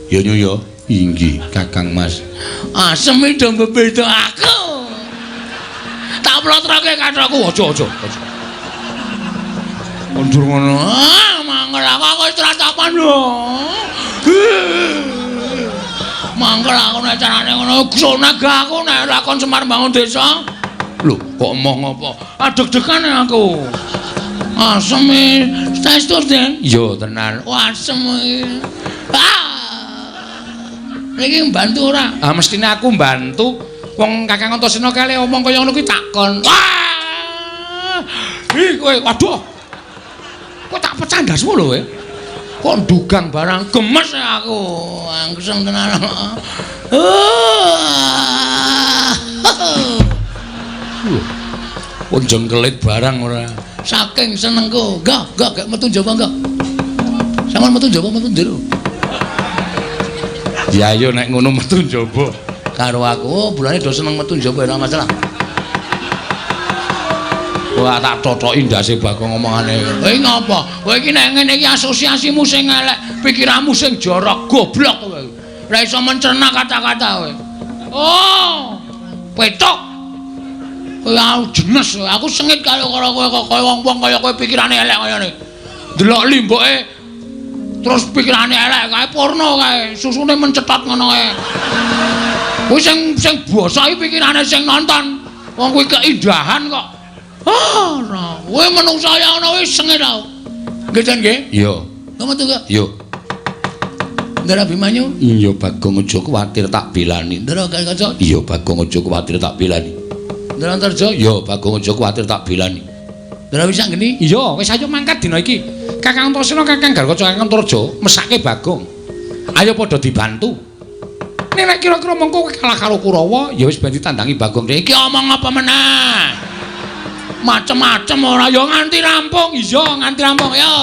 Ya nyu ya. Inggih, Kakang Mas. Asem do bebeda aku. Tak plotroke kathokku, aja aja aja. Mundur ngono. Ah, mangkel aku wis tratapan lho. Mangkel aku nek carane ngono, sonaga aku nek lakon Semar mbangun desa. Lho, kok emoh ngopo? Adeg-degan aku. Asem e, saestu, Den. Iya, tenan. Wah, asem iki. Ah. Niki mbantu ora? Ah, mestine aku mbantu. Wong Kakang Antasena kale omong kaya ngono kuwi takon. Wah! Ih, kowe waduh. Kok tak pecah ndasmu lho kowe. Kok ndugang barang gemes aku. Angseng tenan. Kok jengkelit barang ora. Saking senengku. Enggak, enggak, gak metu njaba enggak. Sampeyan metu njaba metu njero. Ya ayo nek ngono metu njaba. Karo aku, oh, bulane do seneng metu njaba ora masalah. Wah, tak totoki ndase Bagong omongane. Kowe ngopo? Kowe iki nek ngene iki asosiasimu sing elek, pikiranmu sing jorok, goblok kowe. Ora iso mencerna kata-kata kowe. Oh, petok. Kowe aku jenes, aku sengit karo kowe kok kaya wong-wong kaya kowe pikirane elek kaya ngene. Delok limboke terus pikirane elek kae porno kae, susune mencetot ngono kae. Kuwi sing sing basa iki pikirane sing nonton. Wong kuwi keindahan kok. Ah, ora. Kowe menungsa ya ngono wis sengit tau. Nggih, Jan nggih? Iya. Lha metu kok. Iya. Ndara Abimanyu? Iya, Bagong aja kuwatir tak belani. Ndara Garukaca? Iya, Bagong aja kuwatir tak belani. Ndara Antarja? Iya, Bagong aja kuwatir tak belani. Ndara Wisanggeni? Iya, wis ayo mangkat dina iki. Kakang Antasena, Kakang Garukaca, Kakang Antarja mesake Bagong. Ayo padha dibantu. Nek kira-kira mengko kowe kalah karo Kurawa, ya wis ben ditandangi Bagong. Iki omong apa meneh? Macem-macem ora ya nganti rampung. Iya, nganti rampung ya.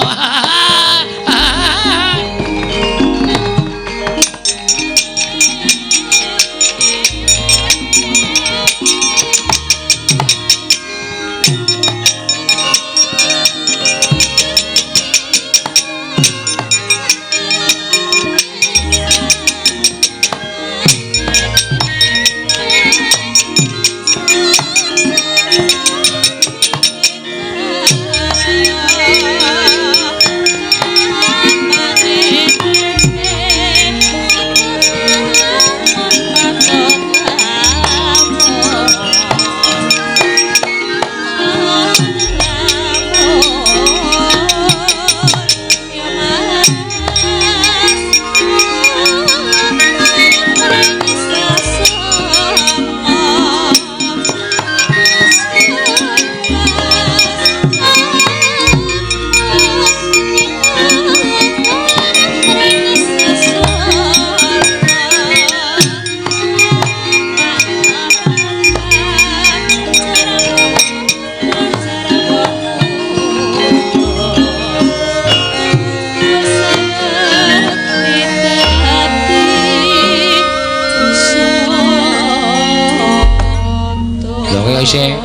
Isih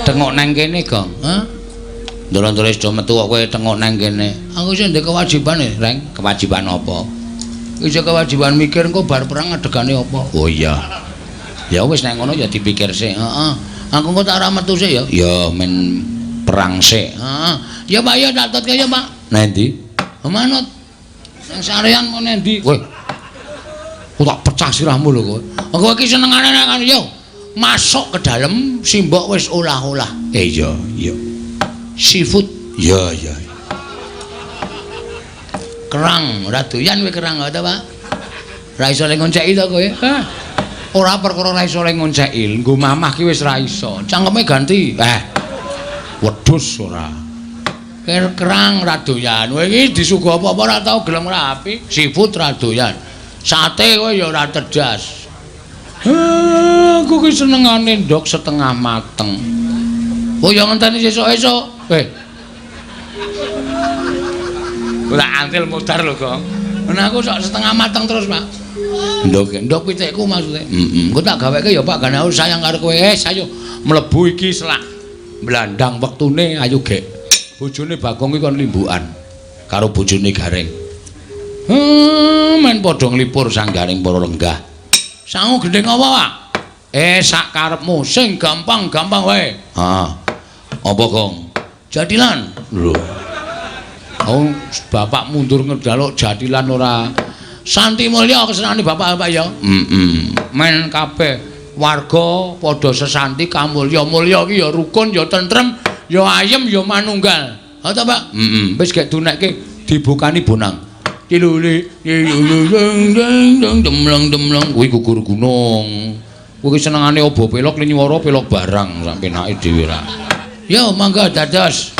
tengok nang kene, Gong. Hah? Ndara-ndara wis do metu kok kowe tengok nang kene. Aku isih ndek kewajiban e, Reng. Kewajiban apa? Isih kewajiban mikir engko bar perang adegane apa. Oh iya. Ya wis nek ngono ya dipikir sik. Heeh. Aku engko tak ora metu sik ya. Ya men perang sik. Heeh. Ya Pak ya tak tutke ya Pak. Nang ndi? Manut. Nang sarean kok nang ndi? Kowe. Aku tak pecah sirahmu lho kowe. Kowe iki senengane nek yo. Masuk ke dalam simbok wis olah-olah. Iya, iya. Seafood. Iya, iya. Kerang, ora doyan kowe kerang ta, Pak? Ora iso le ngonceki to kowe? Hah. Ora perkara ora iso le ngonceki, nggo mamah ki wis ra iso. Cangkeme ganti. Wedhus ora. Kerang ora doyan. Kowe iki disuguh apa-apa ora tau gelem rapi. Seafood ora doyan. Sate kowe ya ora cerdas. Aku ki senengane ndok setengah mateng. Oh ya ngenteni sesuk-esuk. Ora antil mudar lho, Gong. Nah aku sok setengah mateng terus, Pak. Ndok ndok pitikku maksude. Heeh. Engko tak gaweke ya Pak, gane aku sayang karo kowe. Ayo mlebu iki selak. Blandang wektune ayo gek. Bojone Bagong iki kon limbukan karo bojone Gareng. Men padha nglipur sang Gareng para lenggah. Sangu gendheng apa, Pak? Sak karepmu sing gampang-gampang wae. Heeh. Apa, Gong? Jatilan. Lho. Oh, bapak mundur ngejaluk jatilan ora. Santi mulya kesenane bapak-bapak ya. Heeh. Men kabeh warga padha sesanti kamulya. Mulya iki ya rukun, ya tentrem, ya ayem, ya manunggal. Ha ta, Pak? Heeh. Wis gek dunekke dibukani bonang. Tilule demleng-demleng kuwi gugur gunung. Kuwi senengane obo pelok linyuwara pelok barang sak penake dhewe ra. Yo mangga dados.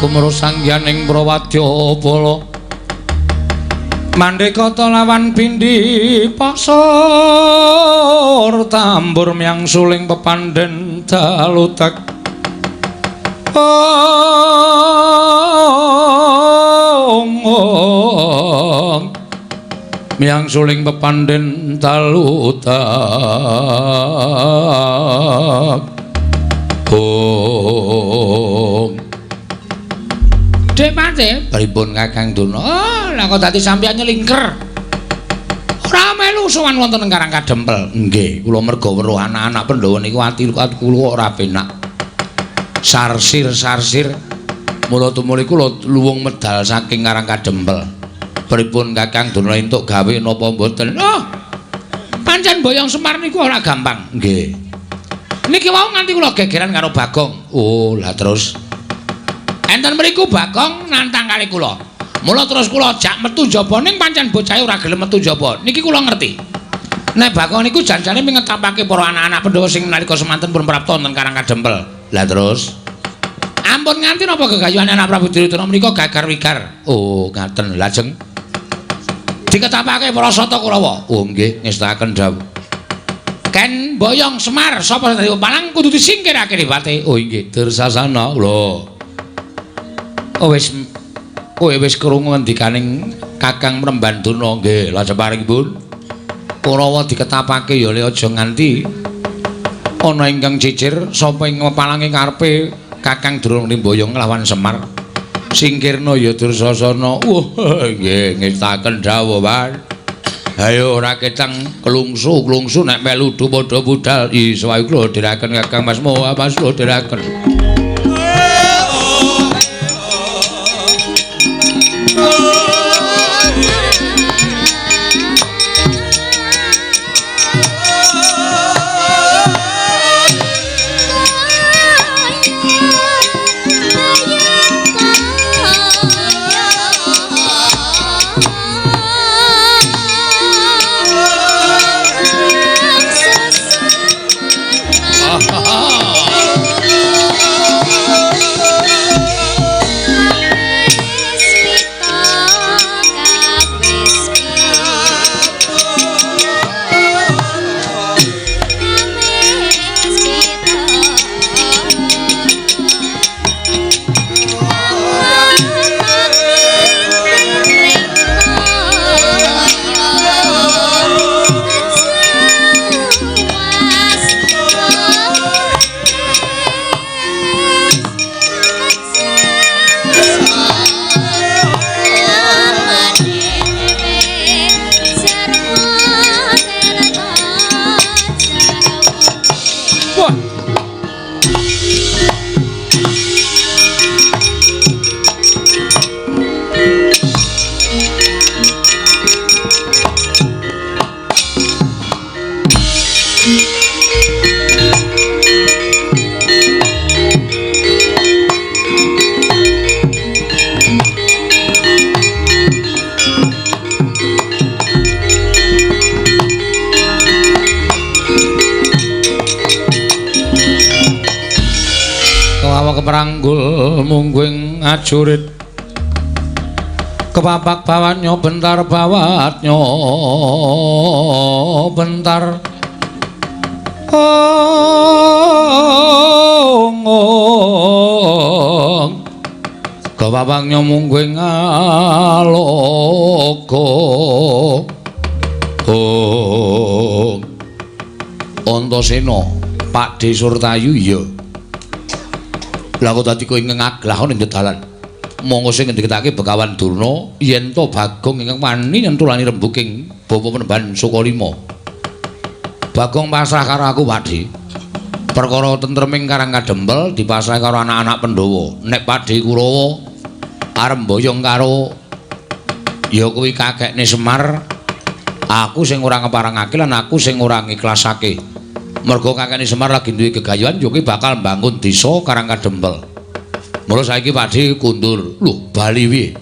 Kumro sangyaning Prawadyabala Mandekata lawan pindhi pasor tambur myang suling pepandhen dalutek ong myang suling pepandhen dalutek ong. Dek Pate, pripun Kakang Durna? Oh, lah kok dadi sampeyan nyelingker. Ora melu sowan wonten ing Karang Kadempel. Nggih, kula merga weruh anak-anak Pandhawa niku ati kula ora penak. Sarsir-sarsir. Mula tumuli kula luwung medal saking Karang Kadempel. Pripun Kakang Durna entuk gawe napa mboten? Oh. Pancen boyong Semar niku ora gampang. Nggih. Niki wau nganti kula gegeran karo Bagong. Oh, lah terus enten mriku Bagong nantang kali kula. Mula terus kula jak metu njaba ning pancen bocahe ora gelem metu njaba. Niki kula ngerti. Nek Bagong niku janjane mengetapake para anak-anak Pandhawa sing nalika semanten pun prapta wonten Karang Kadempel. Lah terus ampun nganti napa gegayuhane anak Prabu Duryudana menika gagar wigar. Oh, ngaten. Lajeng diketapake para Sata Kurawa. Oh nggih, ngestakaken dawuh. Ken boyong Semar sapa sing dadi pepalang kudu disingkirake ripate. Oh inggih Dursasana. Lho. Oh wis kowe wis krungu ngendikaning Kakang Mremban Durna nggih, lajeng paringipun Kurawa diketapake ya le aja nganti ana ingkang cicir sapa ing pepalange karepe Kakang Durna Mboyong nglawan Semar. Singkirna ya Dursasana. Wah, nggih ngestaken dawuh, Pak. Ayo ora ketang klungsu-klungsu nek melu padha budal. Iso ayo kula dherekaken Kakang Mas Moha, Mas kula dherekaken. Keparanggul mungguing ajurit kepapak bawatnya bentar bawatnya bentar ong ong kepapaknya mungguing alogo ong Antasena Pakde Surtayu iya. Lah kok dadi kowe ngaglah ning dalan. Monggo sing ngendikake Begawan Durna yen to Bagong ingkang wani nyentulani rembuking bapa Penemban Sukalima. Bagong pasrah karo aku, Pakde. Perkara tentreming Karang Kadempel dipasrah karo anak-anak Pandhawa. Nek Pakde Kurawa arep mboyong karo ya kuwi kakekne Semar, aku sing ora ngeparengake lan aku sing ora ngiklasake. Mergo kakekne Semar lagi duwe gegayuhan ya kuwi bakal mbangun desa Karang Kadempel. Mula saiki Pakde kundur. Lho, bali piye?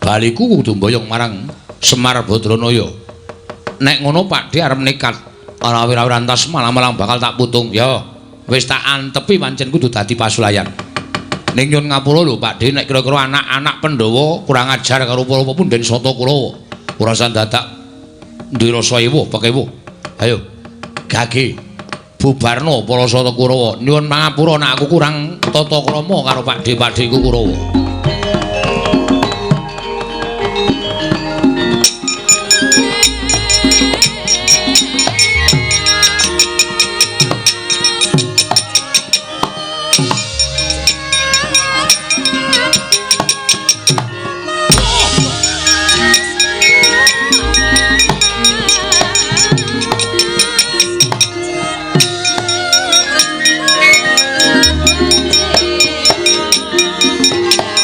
Baliku kudu mboyong marang Semar Badranaya. Nek ngono Pakde arep nekat ora wira-wirantas malah-malah bakal tak putung. Ya, wis tak antepi pancen kudu dadi pasulayan. Ning nyun ngapura lho Pakde nek kira-kira anak-anak Pandhawa kurang ajar karo para punden Sata Kurawa. Ora usah dadak duwe rasa ewuh pekewuh. Ayo, gage. Bubarno para Sata Kurawa. Nyuwun pangapura nek aku kurang tata krama karo pakde-pakdeku Kurawa. Yeah.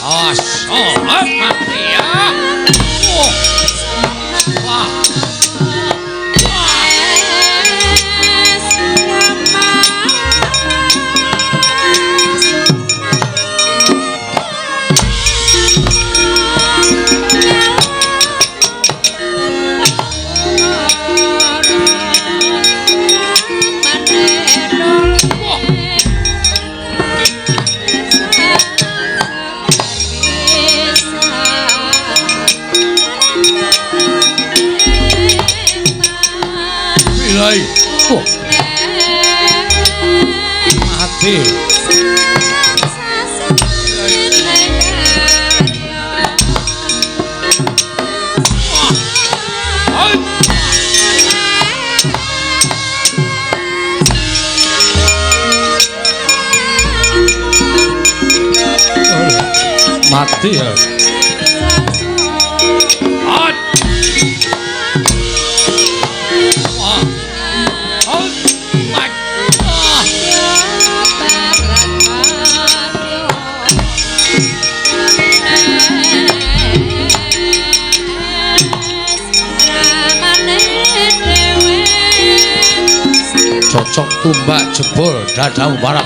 Awas. Oh, mati ya. Oh. Wah. Oh. Mati. Mati ya. Cocok tumbak jebol dadamu parah.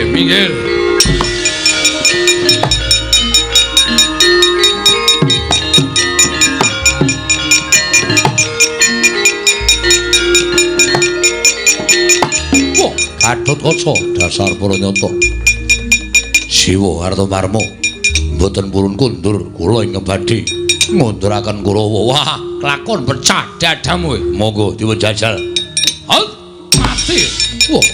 Minggir. Wah, Gatotkaca dasar para nyata. Siwa Kartomarma mboten purun kundur kula ingkang badhe ngunduraken Kurawa. Wah, kelakon pecah dadamu. Monggo dipun jajal. Mati. Wah.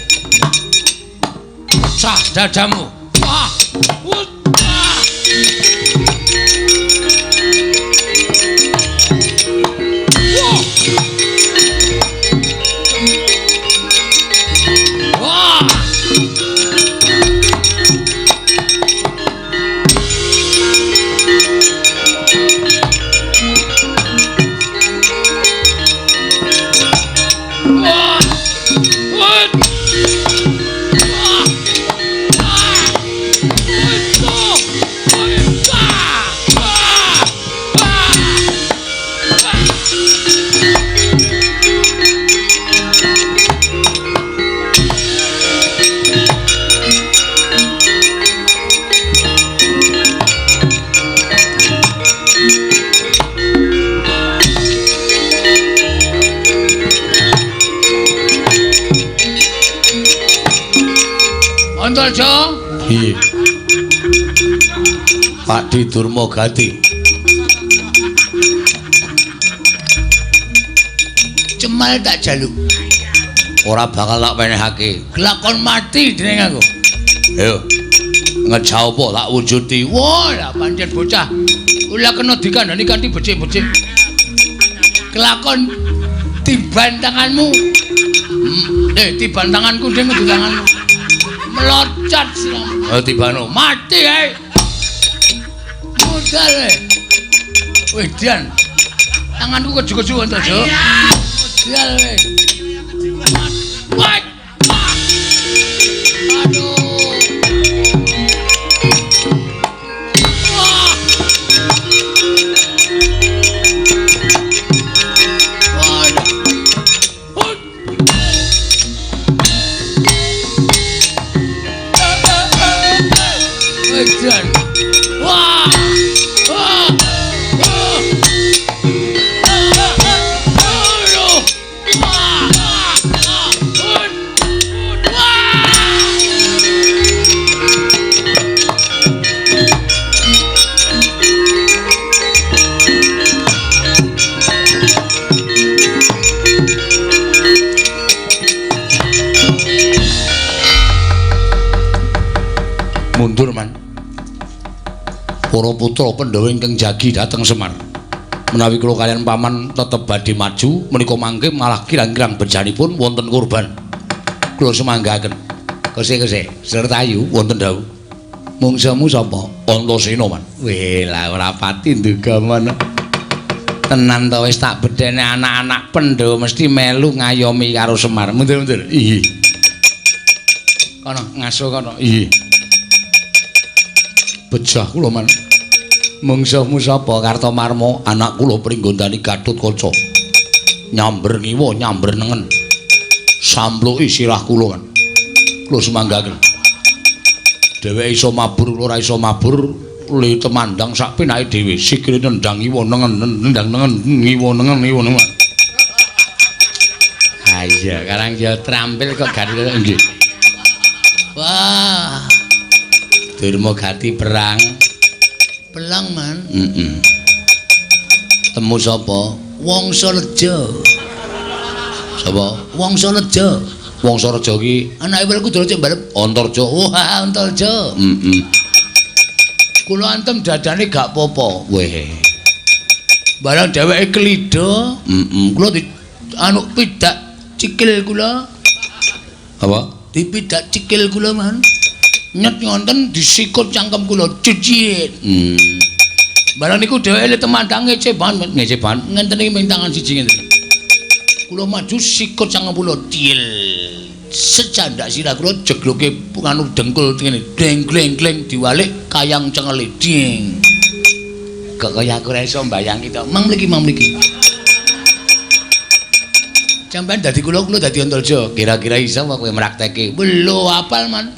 Pecah dadamu. Wah. Wah. Wah. Antarja. Piye? Pakdi Durma Gati. Cemal tak jaluk. Ora bakal tak wenehake. Kelakon mati dening aku. Ayo. Ngejau apa tak wujudi. Wah, lah pancen bocah. Ora kena dikandani kanthi becik-becik. Kelakon tiban tanganmu. Tiban tanganku ding kudu tanganmu. Melocot siramu. Oh, tibano mati ae. Modal e. Wih, Dian. Tanganku keju-keju Antarja. Modal e. Wah. Aduh. Wah. Waduh. Edan. Wah. Wah. Mundur man. Para putra Pandhawa ingkang jagi dhateng Semar. Menawi kula kaliyan paman tetep badhe maju menika mangke malah kirang-kirang bejanipun wonten korban. Kula sumanggaken. Kose-kose Sertayu wonten dawuh. Mungsuhmu sapa? Antasena man. Weh lah ora pati nduga mana. Tenan to wis tak bedhene anak-anak Pandhawa mesti melu ngayomi karo Semar. Mundur-mundur. Iya. Kono ngaso kono. Iya. Bejah kula man. Mungsuhmu sapa? Kartomarma, anak kula Pringgondani Gatotkaca. Nyamber ngiwa, nyamber nengen. Sampluki sirah kula man. Kula sumanggaken. Dheweke iso mabur, kula ora iso mabur, le temandang sak penake dhewe. Sikile nendang ngiwa nengen, nendang nengen, ngiwa nengen, ngiwa nengen. Ha iya, karang ya trampil kok gari nggih. Wah. Durma gati perang. Pelang man. Heeh. Temu sapa? Wangsareja. Sapa? Wangsareja. Wangsareja ki anake Werkudara cek mbalep Antarja. Wah, Antarja. Heeh. Kula antem dadane gak apa-apa. Weh. Barang dheweke klidha, heeh. Kula di anu pidak cikil kula. Apa? Dipidak cikil kula man. Nyet ngonten disikut cangkem kula cicit. Barang niku dheweke le temandang ngece banget, ngece banget. Ngenten iki ming tangan siji ngenten. Kula maju sikut cangkem kula til. Secandak sirah kula jegloke nganu dengkul ngene. Deng gleng gleng diwalik kayang cengele ding. Kok kaya aku ora iso mbayangi to. Mang mriki, mang mriki. Sampeyan dadi kula, kula dadi Antarja. Kira-kira iso apa kowe mrakteke? Lho apal man.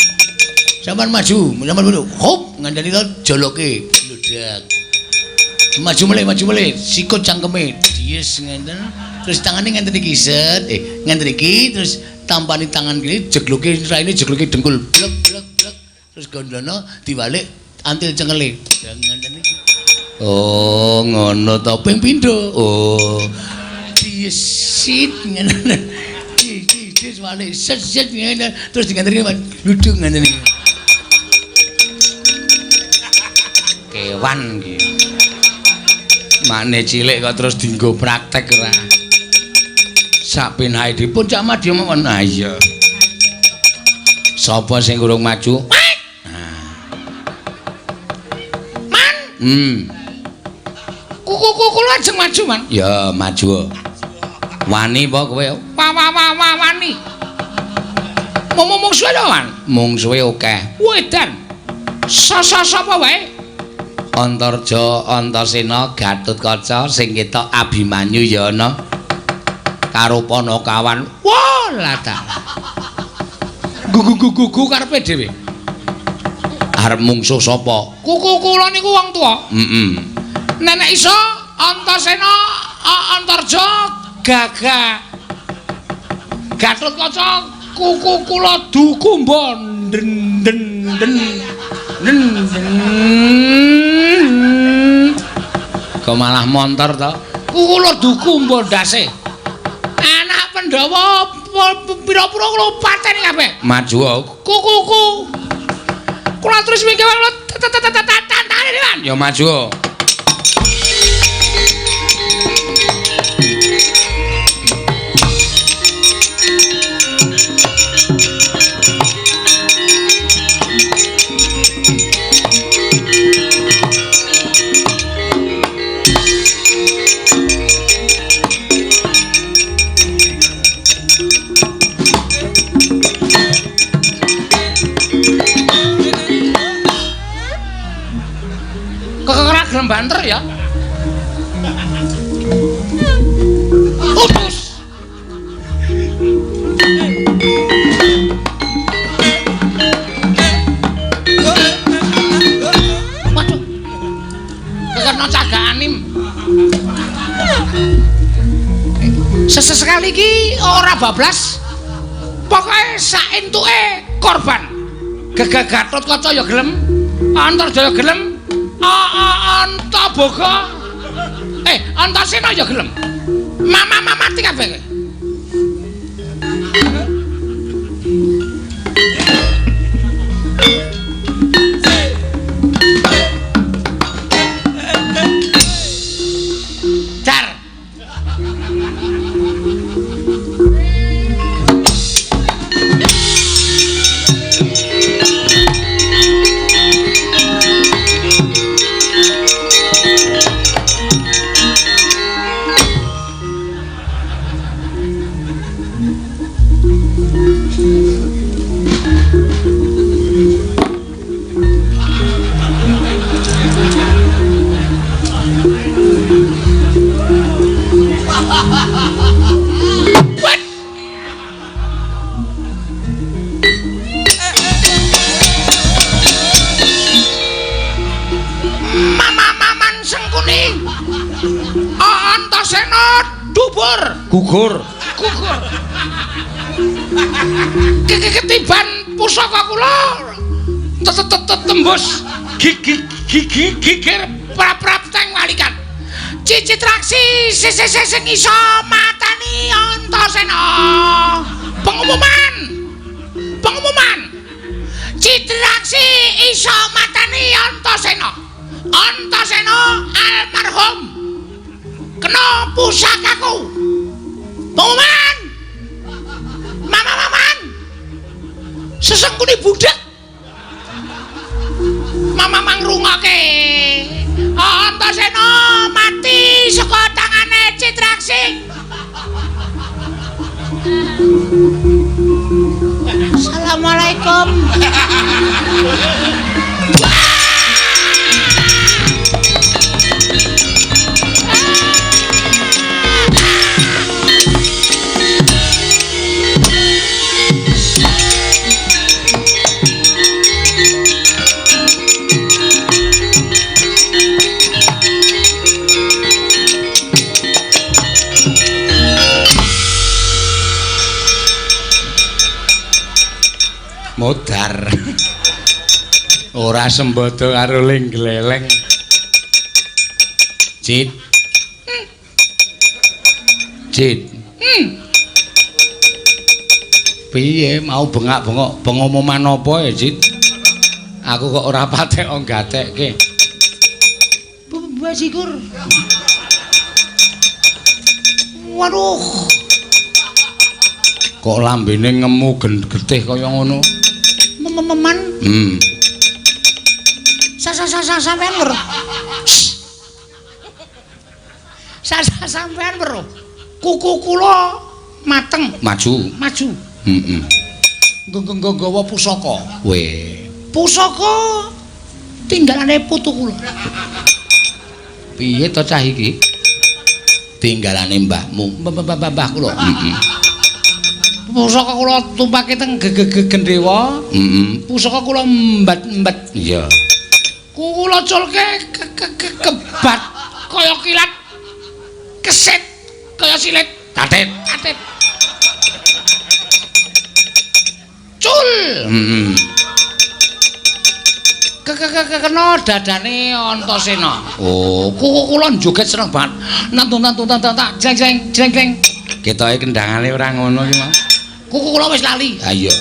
Sampeyan maju, sampeyan maju. Hop, ngandani to joloke. Bludak. Maju melih, sikut cangkeme. Dies ngenten. Terus tangane ngenten iki set, ngenten iki terus tampani tangan kene jegloke raine jegloke dengkul. Blek blek blek. Terus gondono diwalik antil cengele. Ngenten iki. Oh, ngono to ping pindho. Oh. Dies sit ngene. Dies walik set set ngene terus ngenten iki gludung ngenten iki. Kewan iki. Makne cilik kok terus dienggo praktek ora. Sak penake dipun Cak Madya mawon. Ha iya. Sapa sing urung maju? Man. Kuku kula ajeng maju, Man. Ya, maju. Wani apa kowe? Wa wa wa wani. Mung mungsuhe lho, Man. Mungsuhe akeh. Wedan. Sapa wae? Antarja, Antasena, Gatotkaca sing ketok Abimanyu ya ana. Karo Panakawan. Wah, lah ta. Gugu-gugu karepe dhewe. Arep mungsuh sapa? Kuku kula niku wong tuwa. Heeh. Nenek iso Antasena, Antarja, Gagah. Gatotkaca, kuku kula dukumba den den den. Kok malah montor to? Kula dukumba ndase. Anak Pandhawa pira-pira kula pateni kabeh. Maju. Kuku. Kula terus mingke kula tantane kan. Ya maju. Gelem banter ya. Utus. Sesekali iki ora bablas. Pokoke sak entuke korban. Gegah Gatotkaca ya gelem, Antarjaya gelem, Antaboga. Antasena ya gelem. Mama mati kabeh. Dar. Gugur. Gugur. Ketiban pusaka kula tembus gigi gigir prap-prap teng walikat. Cicitraksi sing iso matani Antasena. Pengumuman. Pengumuman. Citraksi iso matani Antasena. Antasena almarhum kena pusakaku. Pengumuman. Mama maman. Sesengkuni budak. Mama mangrungoke. Antasena mati saka tangane Citraksi. Assalamualaikum. Modar. Ora sembodo karo ling gleleng. Cit. Cit. Piye mau bengak-bengok pengumuman apa ya, Cit? Aku kok ora patek gatekke. Bajigur. Waduh. Kok lambene ngemu getih kaya ngono? Mememan. Sampean weruh. Sampean weruh. Kuku kula mateng. Maju. Maju. Heeh. Nggawa pusaka. Weh. Pusaka tinggalane putu kula. Piye to cah iki? Tinggalane mbahmu. Mbah kula. Heeh. Pusaka kula tumpake teng gendhewa. Heeh. Pusaka kula mbat-mbat. Iya. Kula culke kebat kaya kilat. Kesit kaya silit. Tatit. Tatit. Cul. Heeh. Kena dadane Antasena. Oh, kuku kula joget seneng banget. Nantun tak jeng jeng jeng jeng. Ketoke kendangane ora ngono iki, Mas. Kuku kula wis lali. Ha iya.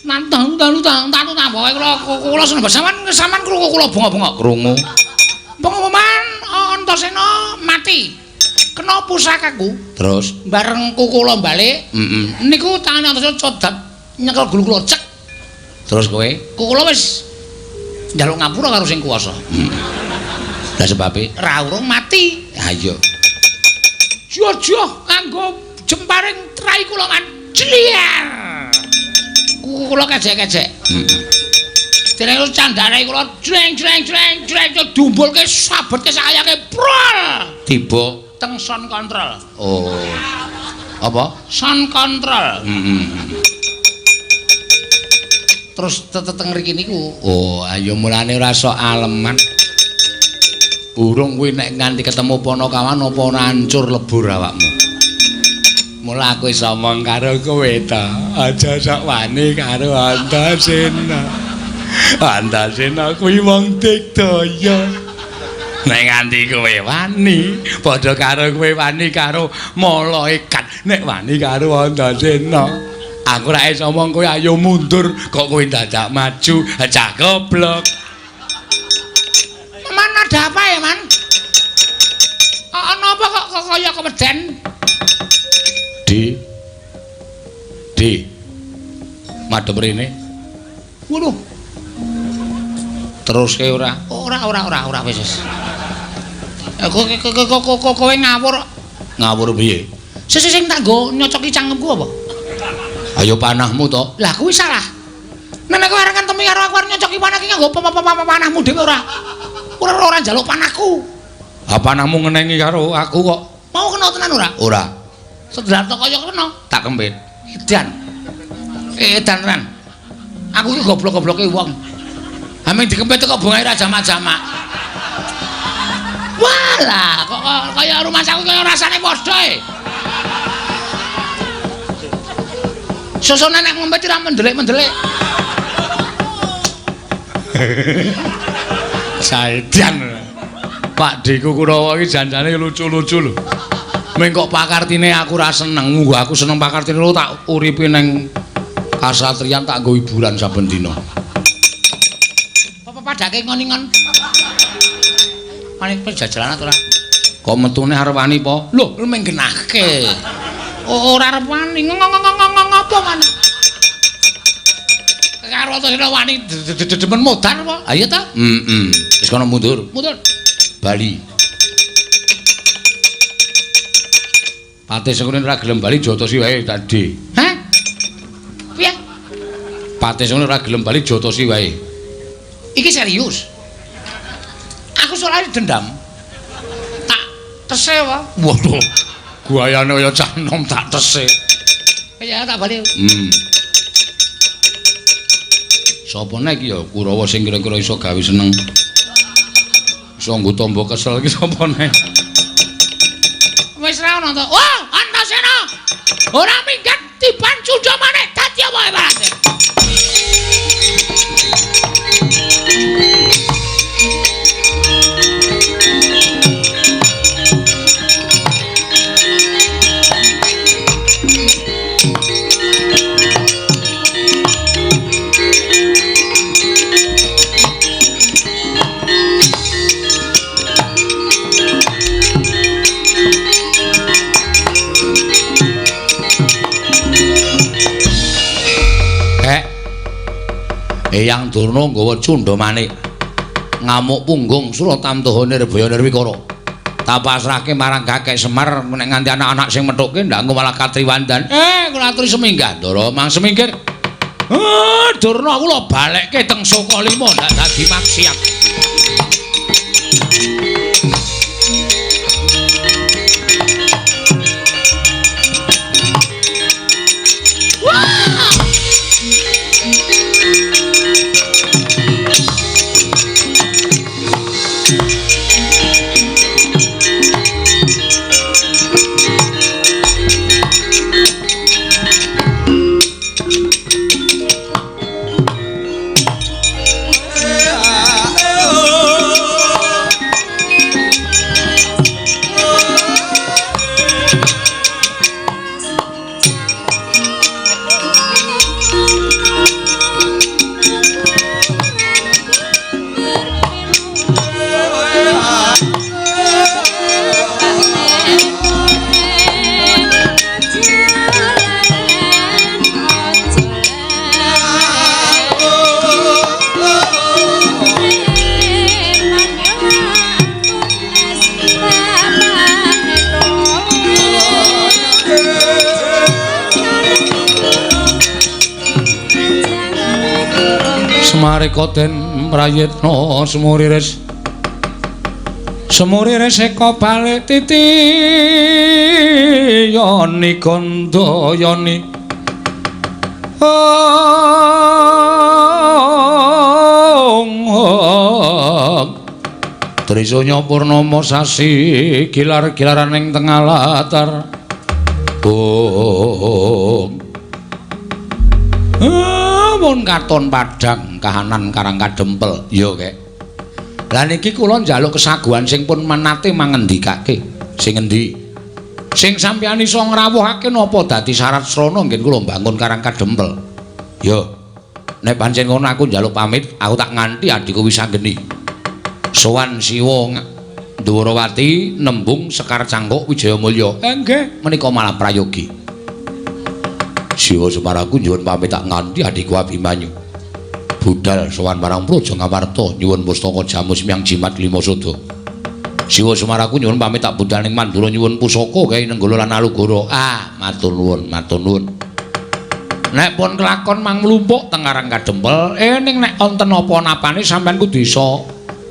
Nantang tang tang tang pokoke kula kuku kula seneng banget. Sampeyan krungu kula bengok-bengok krungu. Pengumuman Antasena mati. Kena pusakaku. Terus bareng kuku kula balik, heeh. Niku tangane Antasena codat nyekel gulu kula cek. Terus kowe? Kuku kula wis njaluk ngapura karo sing kuwasa. Lah sebabe ra urung mati. Ha iya. Jojoh nganggo jemparing trai kula kan jliar. Kuku kula kejek-kejek. Heeh. Dene candane kula jleng jleng jleng jleng dumbulke sabetke sayake prol. Tiba teng sound control. Oh. Apa? Sound control. Heeh. Terus teteng mriki niku. Oh, ayo mulane ora sok aleman. Urung kuwi nek nganti ketemu Panakawan apa ora hancur lebur awakmu. Mula aku iso omong karo kowe ta. Aja sok wani karo Antasena. Antasena kuwi wong digdaya. Nek nganti kowe wani, padha karo kowe wani karo malaikat. Nek wani karo Antasena, aku ora iso omong kowe ayo mundur, kok kowe dadak maju, cah goblok. Man ada apa ya, Man? Ana apa kok kaya keweden? D. D. Madhep rene. Waduh. Teruske ora? Ora wis wis. Kowe ngawur. Ngawur piye? Sing sing tak nggo nyocoki cangkemku apa? Ayo panahmu to. Lah kuwi salah. Nek kowe arep ngentemi karo aku arep nyocoki panah ki nganggo panahmu dhewe ora. Ora njaluk panahku. Ha panahmu ngenengi karo aku kok. Mau kena tenan ora? Ora. Sedelar to kaya kena. Tak kempit. Edan. Edan tenan. Aku ki goblok-gobloke wong. Haming dikempit kok bungae ra jamak-jamak. Walah, kok kaya rumah saku kaya rasane padha e. Sosone nek ngempit ora mendelik-mendelik. Saedan. Pak Diku Kurawa iki janjane lucu-lucu lho. Ming kok pakartine aku ora seneng, munggo aku seneng pakartine lho tak uripi neng kasatriyan tak nggo hiburan saben dina. Apa padake ngon-ngon? Paling pejajalan ora? Kok metune arep wani po? Lho, ming genahke. Ora arep wani. Ngopo wani? Karo Antasena wani demen modar apa? Ha iya ta? Heeh. Wis kono mundur. Mundur. Bali. Patih Sengkuni ora gelem bali jotosi wae tadi. Hah? Piye? Patih Sengkuni ora gelem bali jotosi wae. Iki serius. Aku soalnya dendam. Tak tese wae. Waduh. Guayane kaya cah nom tak tese. Ya tak bali. Sapa nek iki ya Kurawa sing kira-kira iso gawe seneng. Iso nggo tombo kesel iki sapa nek? Wis ra ono to. Wah, Antasena. Ora minggat tiban cundha maneh dadi apa barate. Eyang Durna nggawa cundha manik ngamuk punggung Suratamtoha Nirbaya Nirwikara. Tak pasrahke marang Kakek Semar nek nganti anak-anak sing methukke ndak engko malah katriwandan. Kula aturi seminggah Ndara mang semingkir. Durna kula balekke teng Sukalima ndak dadi maksiat. Semarika den prayitna semuriris semuriris eka balik titi yoni gandayani Trisanya purnama sasi gilar-gilaran ing tengah latar Bung. Mun katon padhang kahanan Karang Kadempel. Ya, Kek. Lah niki kula njaluk kesaguhan sing pun menate mangendikake. Sing endi? Sing sampeyan iso ngrawuhake napa dadi syarat srana ngen kula mbangun Karang Kadempel. Ya. Nek pancen ngono aku njaluk pamit, aku tak nganti adhiku Wisanggeni. Sowan Siwa Ndwarawati nembung Sekar Cangkuk Wijayamulya. Nggih, menika malah prayogi. Siwa Semar aku nyuwun pamit tak nganti adhiku Abimanyu. Budal sowan marang Praja Ngamarta nyuwun pustaka jamus miang jimat lima sada. Siwa Semar aku nyuwun pamit tak budal ning Mandura nyuwun pusaka gawe Nenggala lan Alugoro. Ah, matur nuwun, matur nuwun. Nek pun kelakon mang mlumpuk teng Karang Kadempel, ning nek wonten apa-napane sampean kudu iso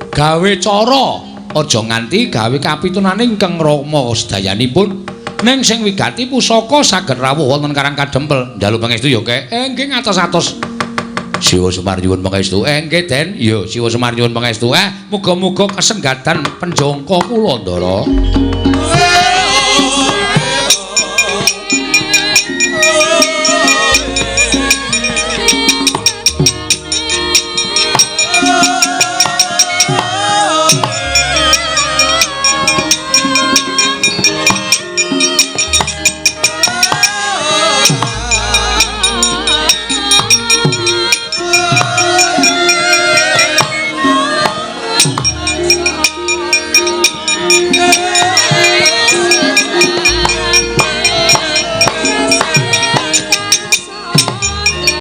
gawe cara. Aja nganti gawe kapitunane ingkang rama sedayanipun. Ning sing wigati pusaka saged rawuh wonten Karang Kadempel. Njaluk pangestu ya, Kek. Nggih ngatos-atos. Siwa Semar nyuwun pangestu. Nggih, Den. Ya, Siwa Semar nyuwun pangestu. Muga-muga kasenggatan penjangka kula, Ndara.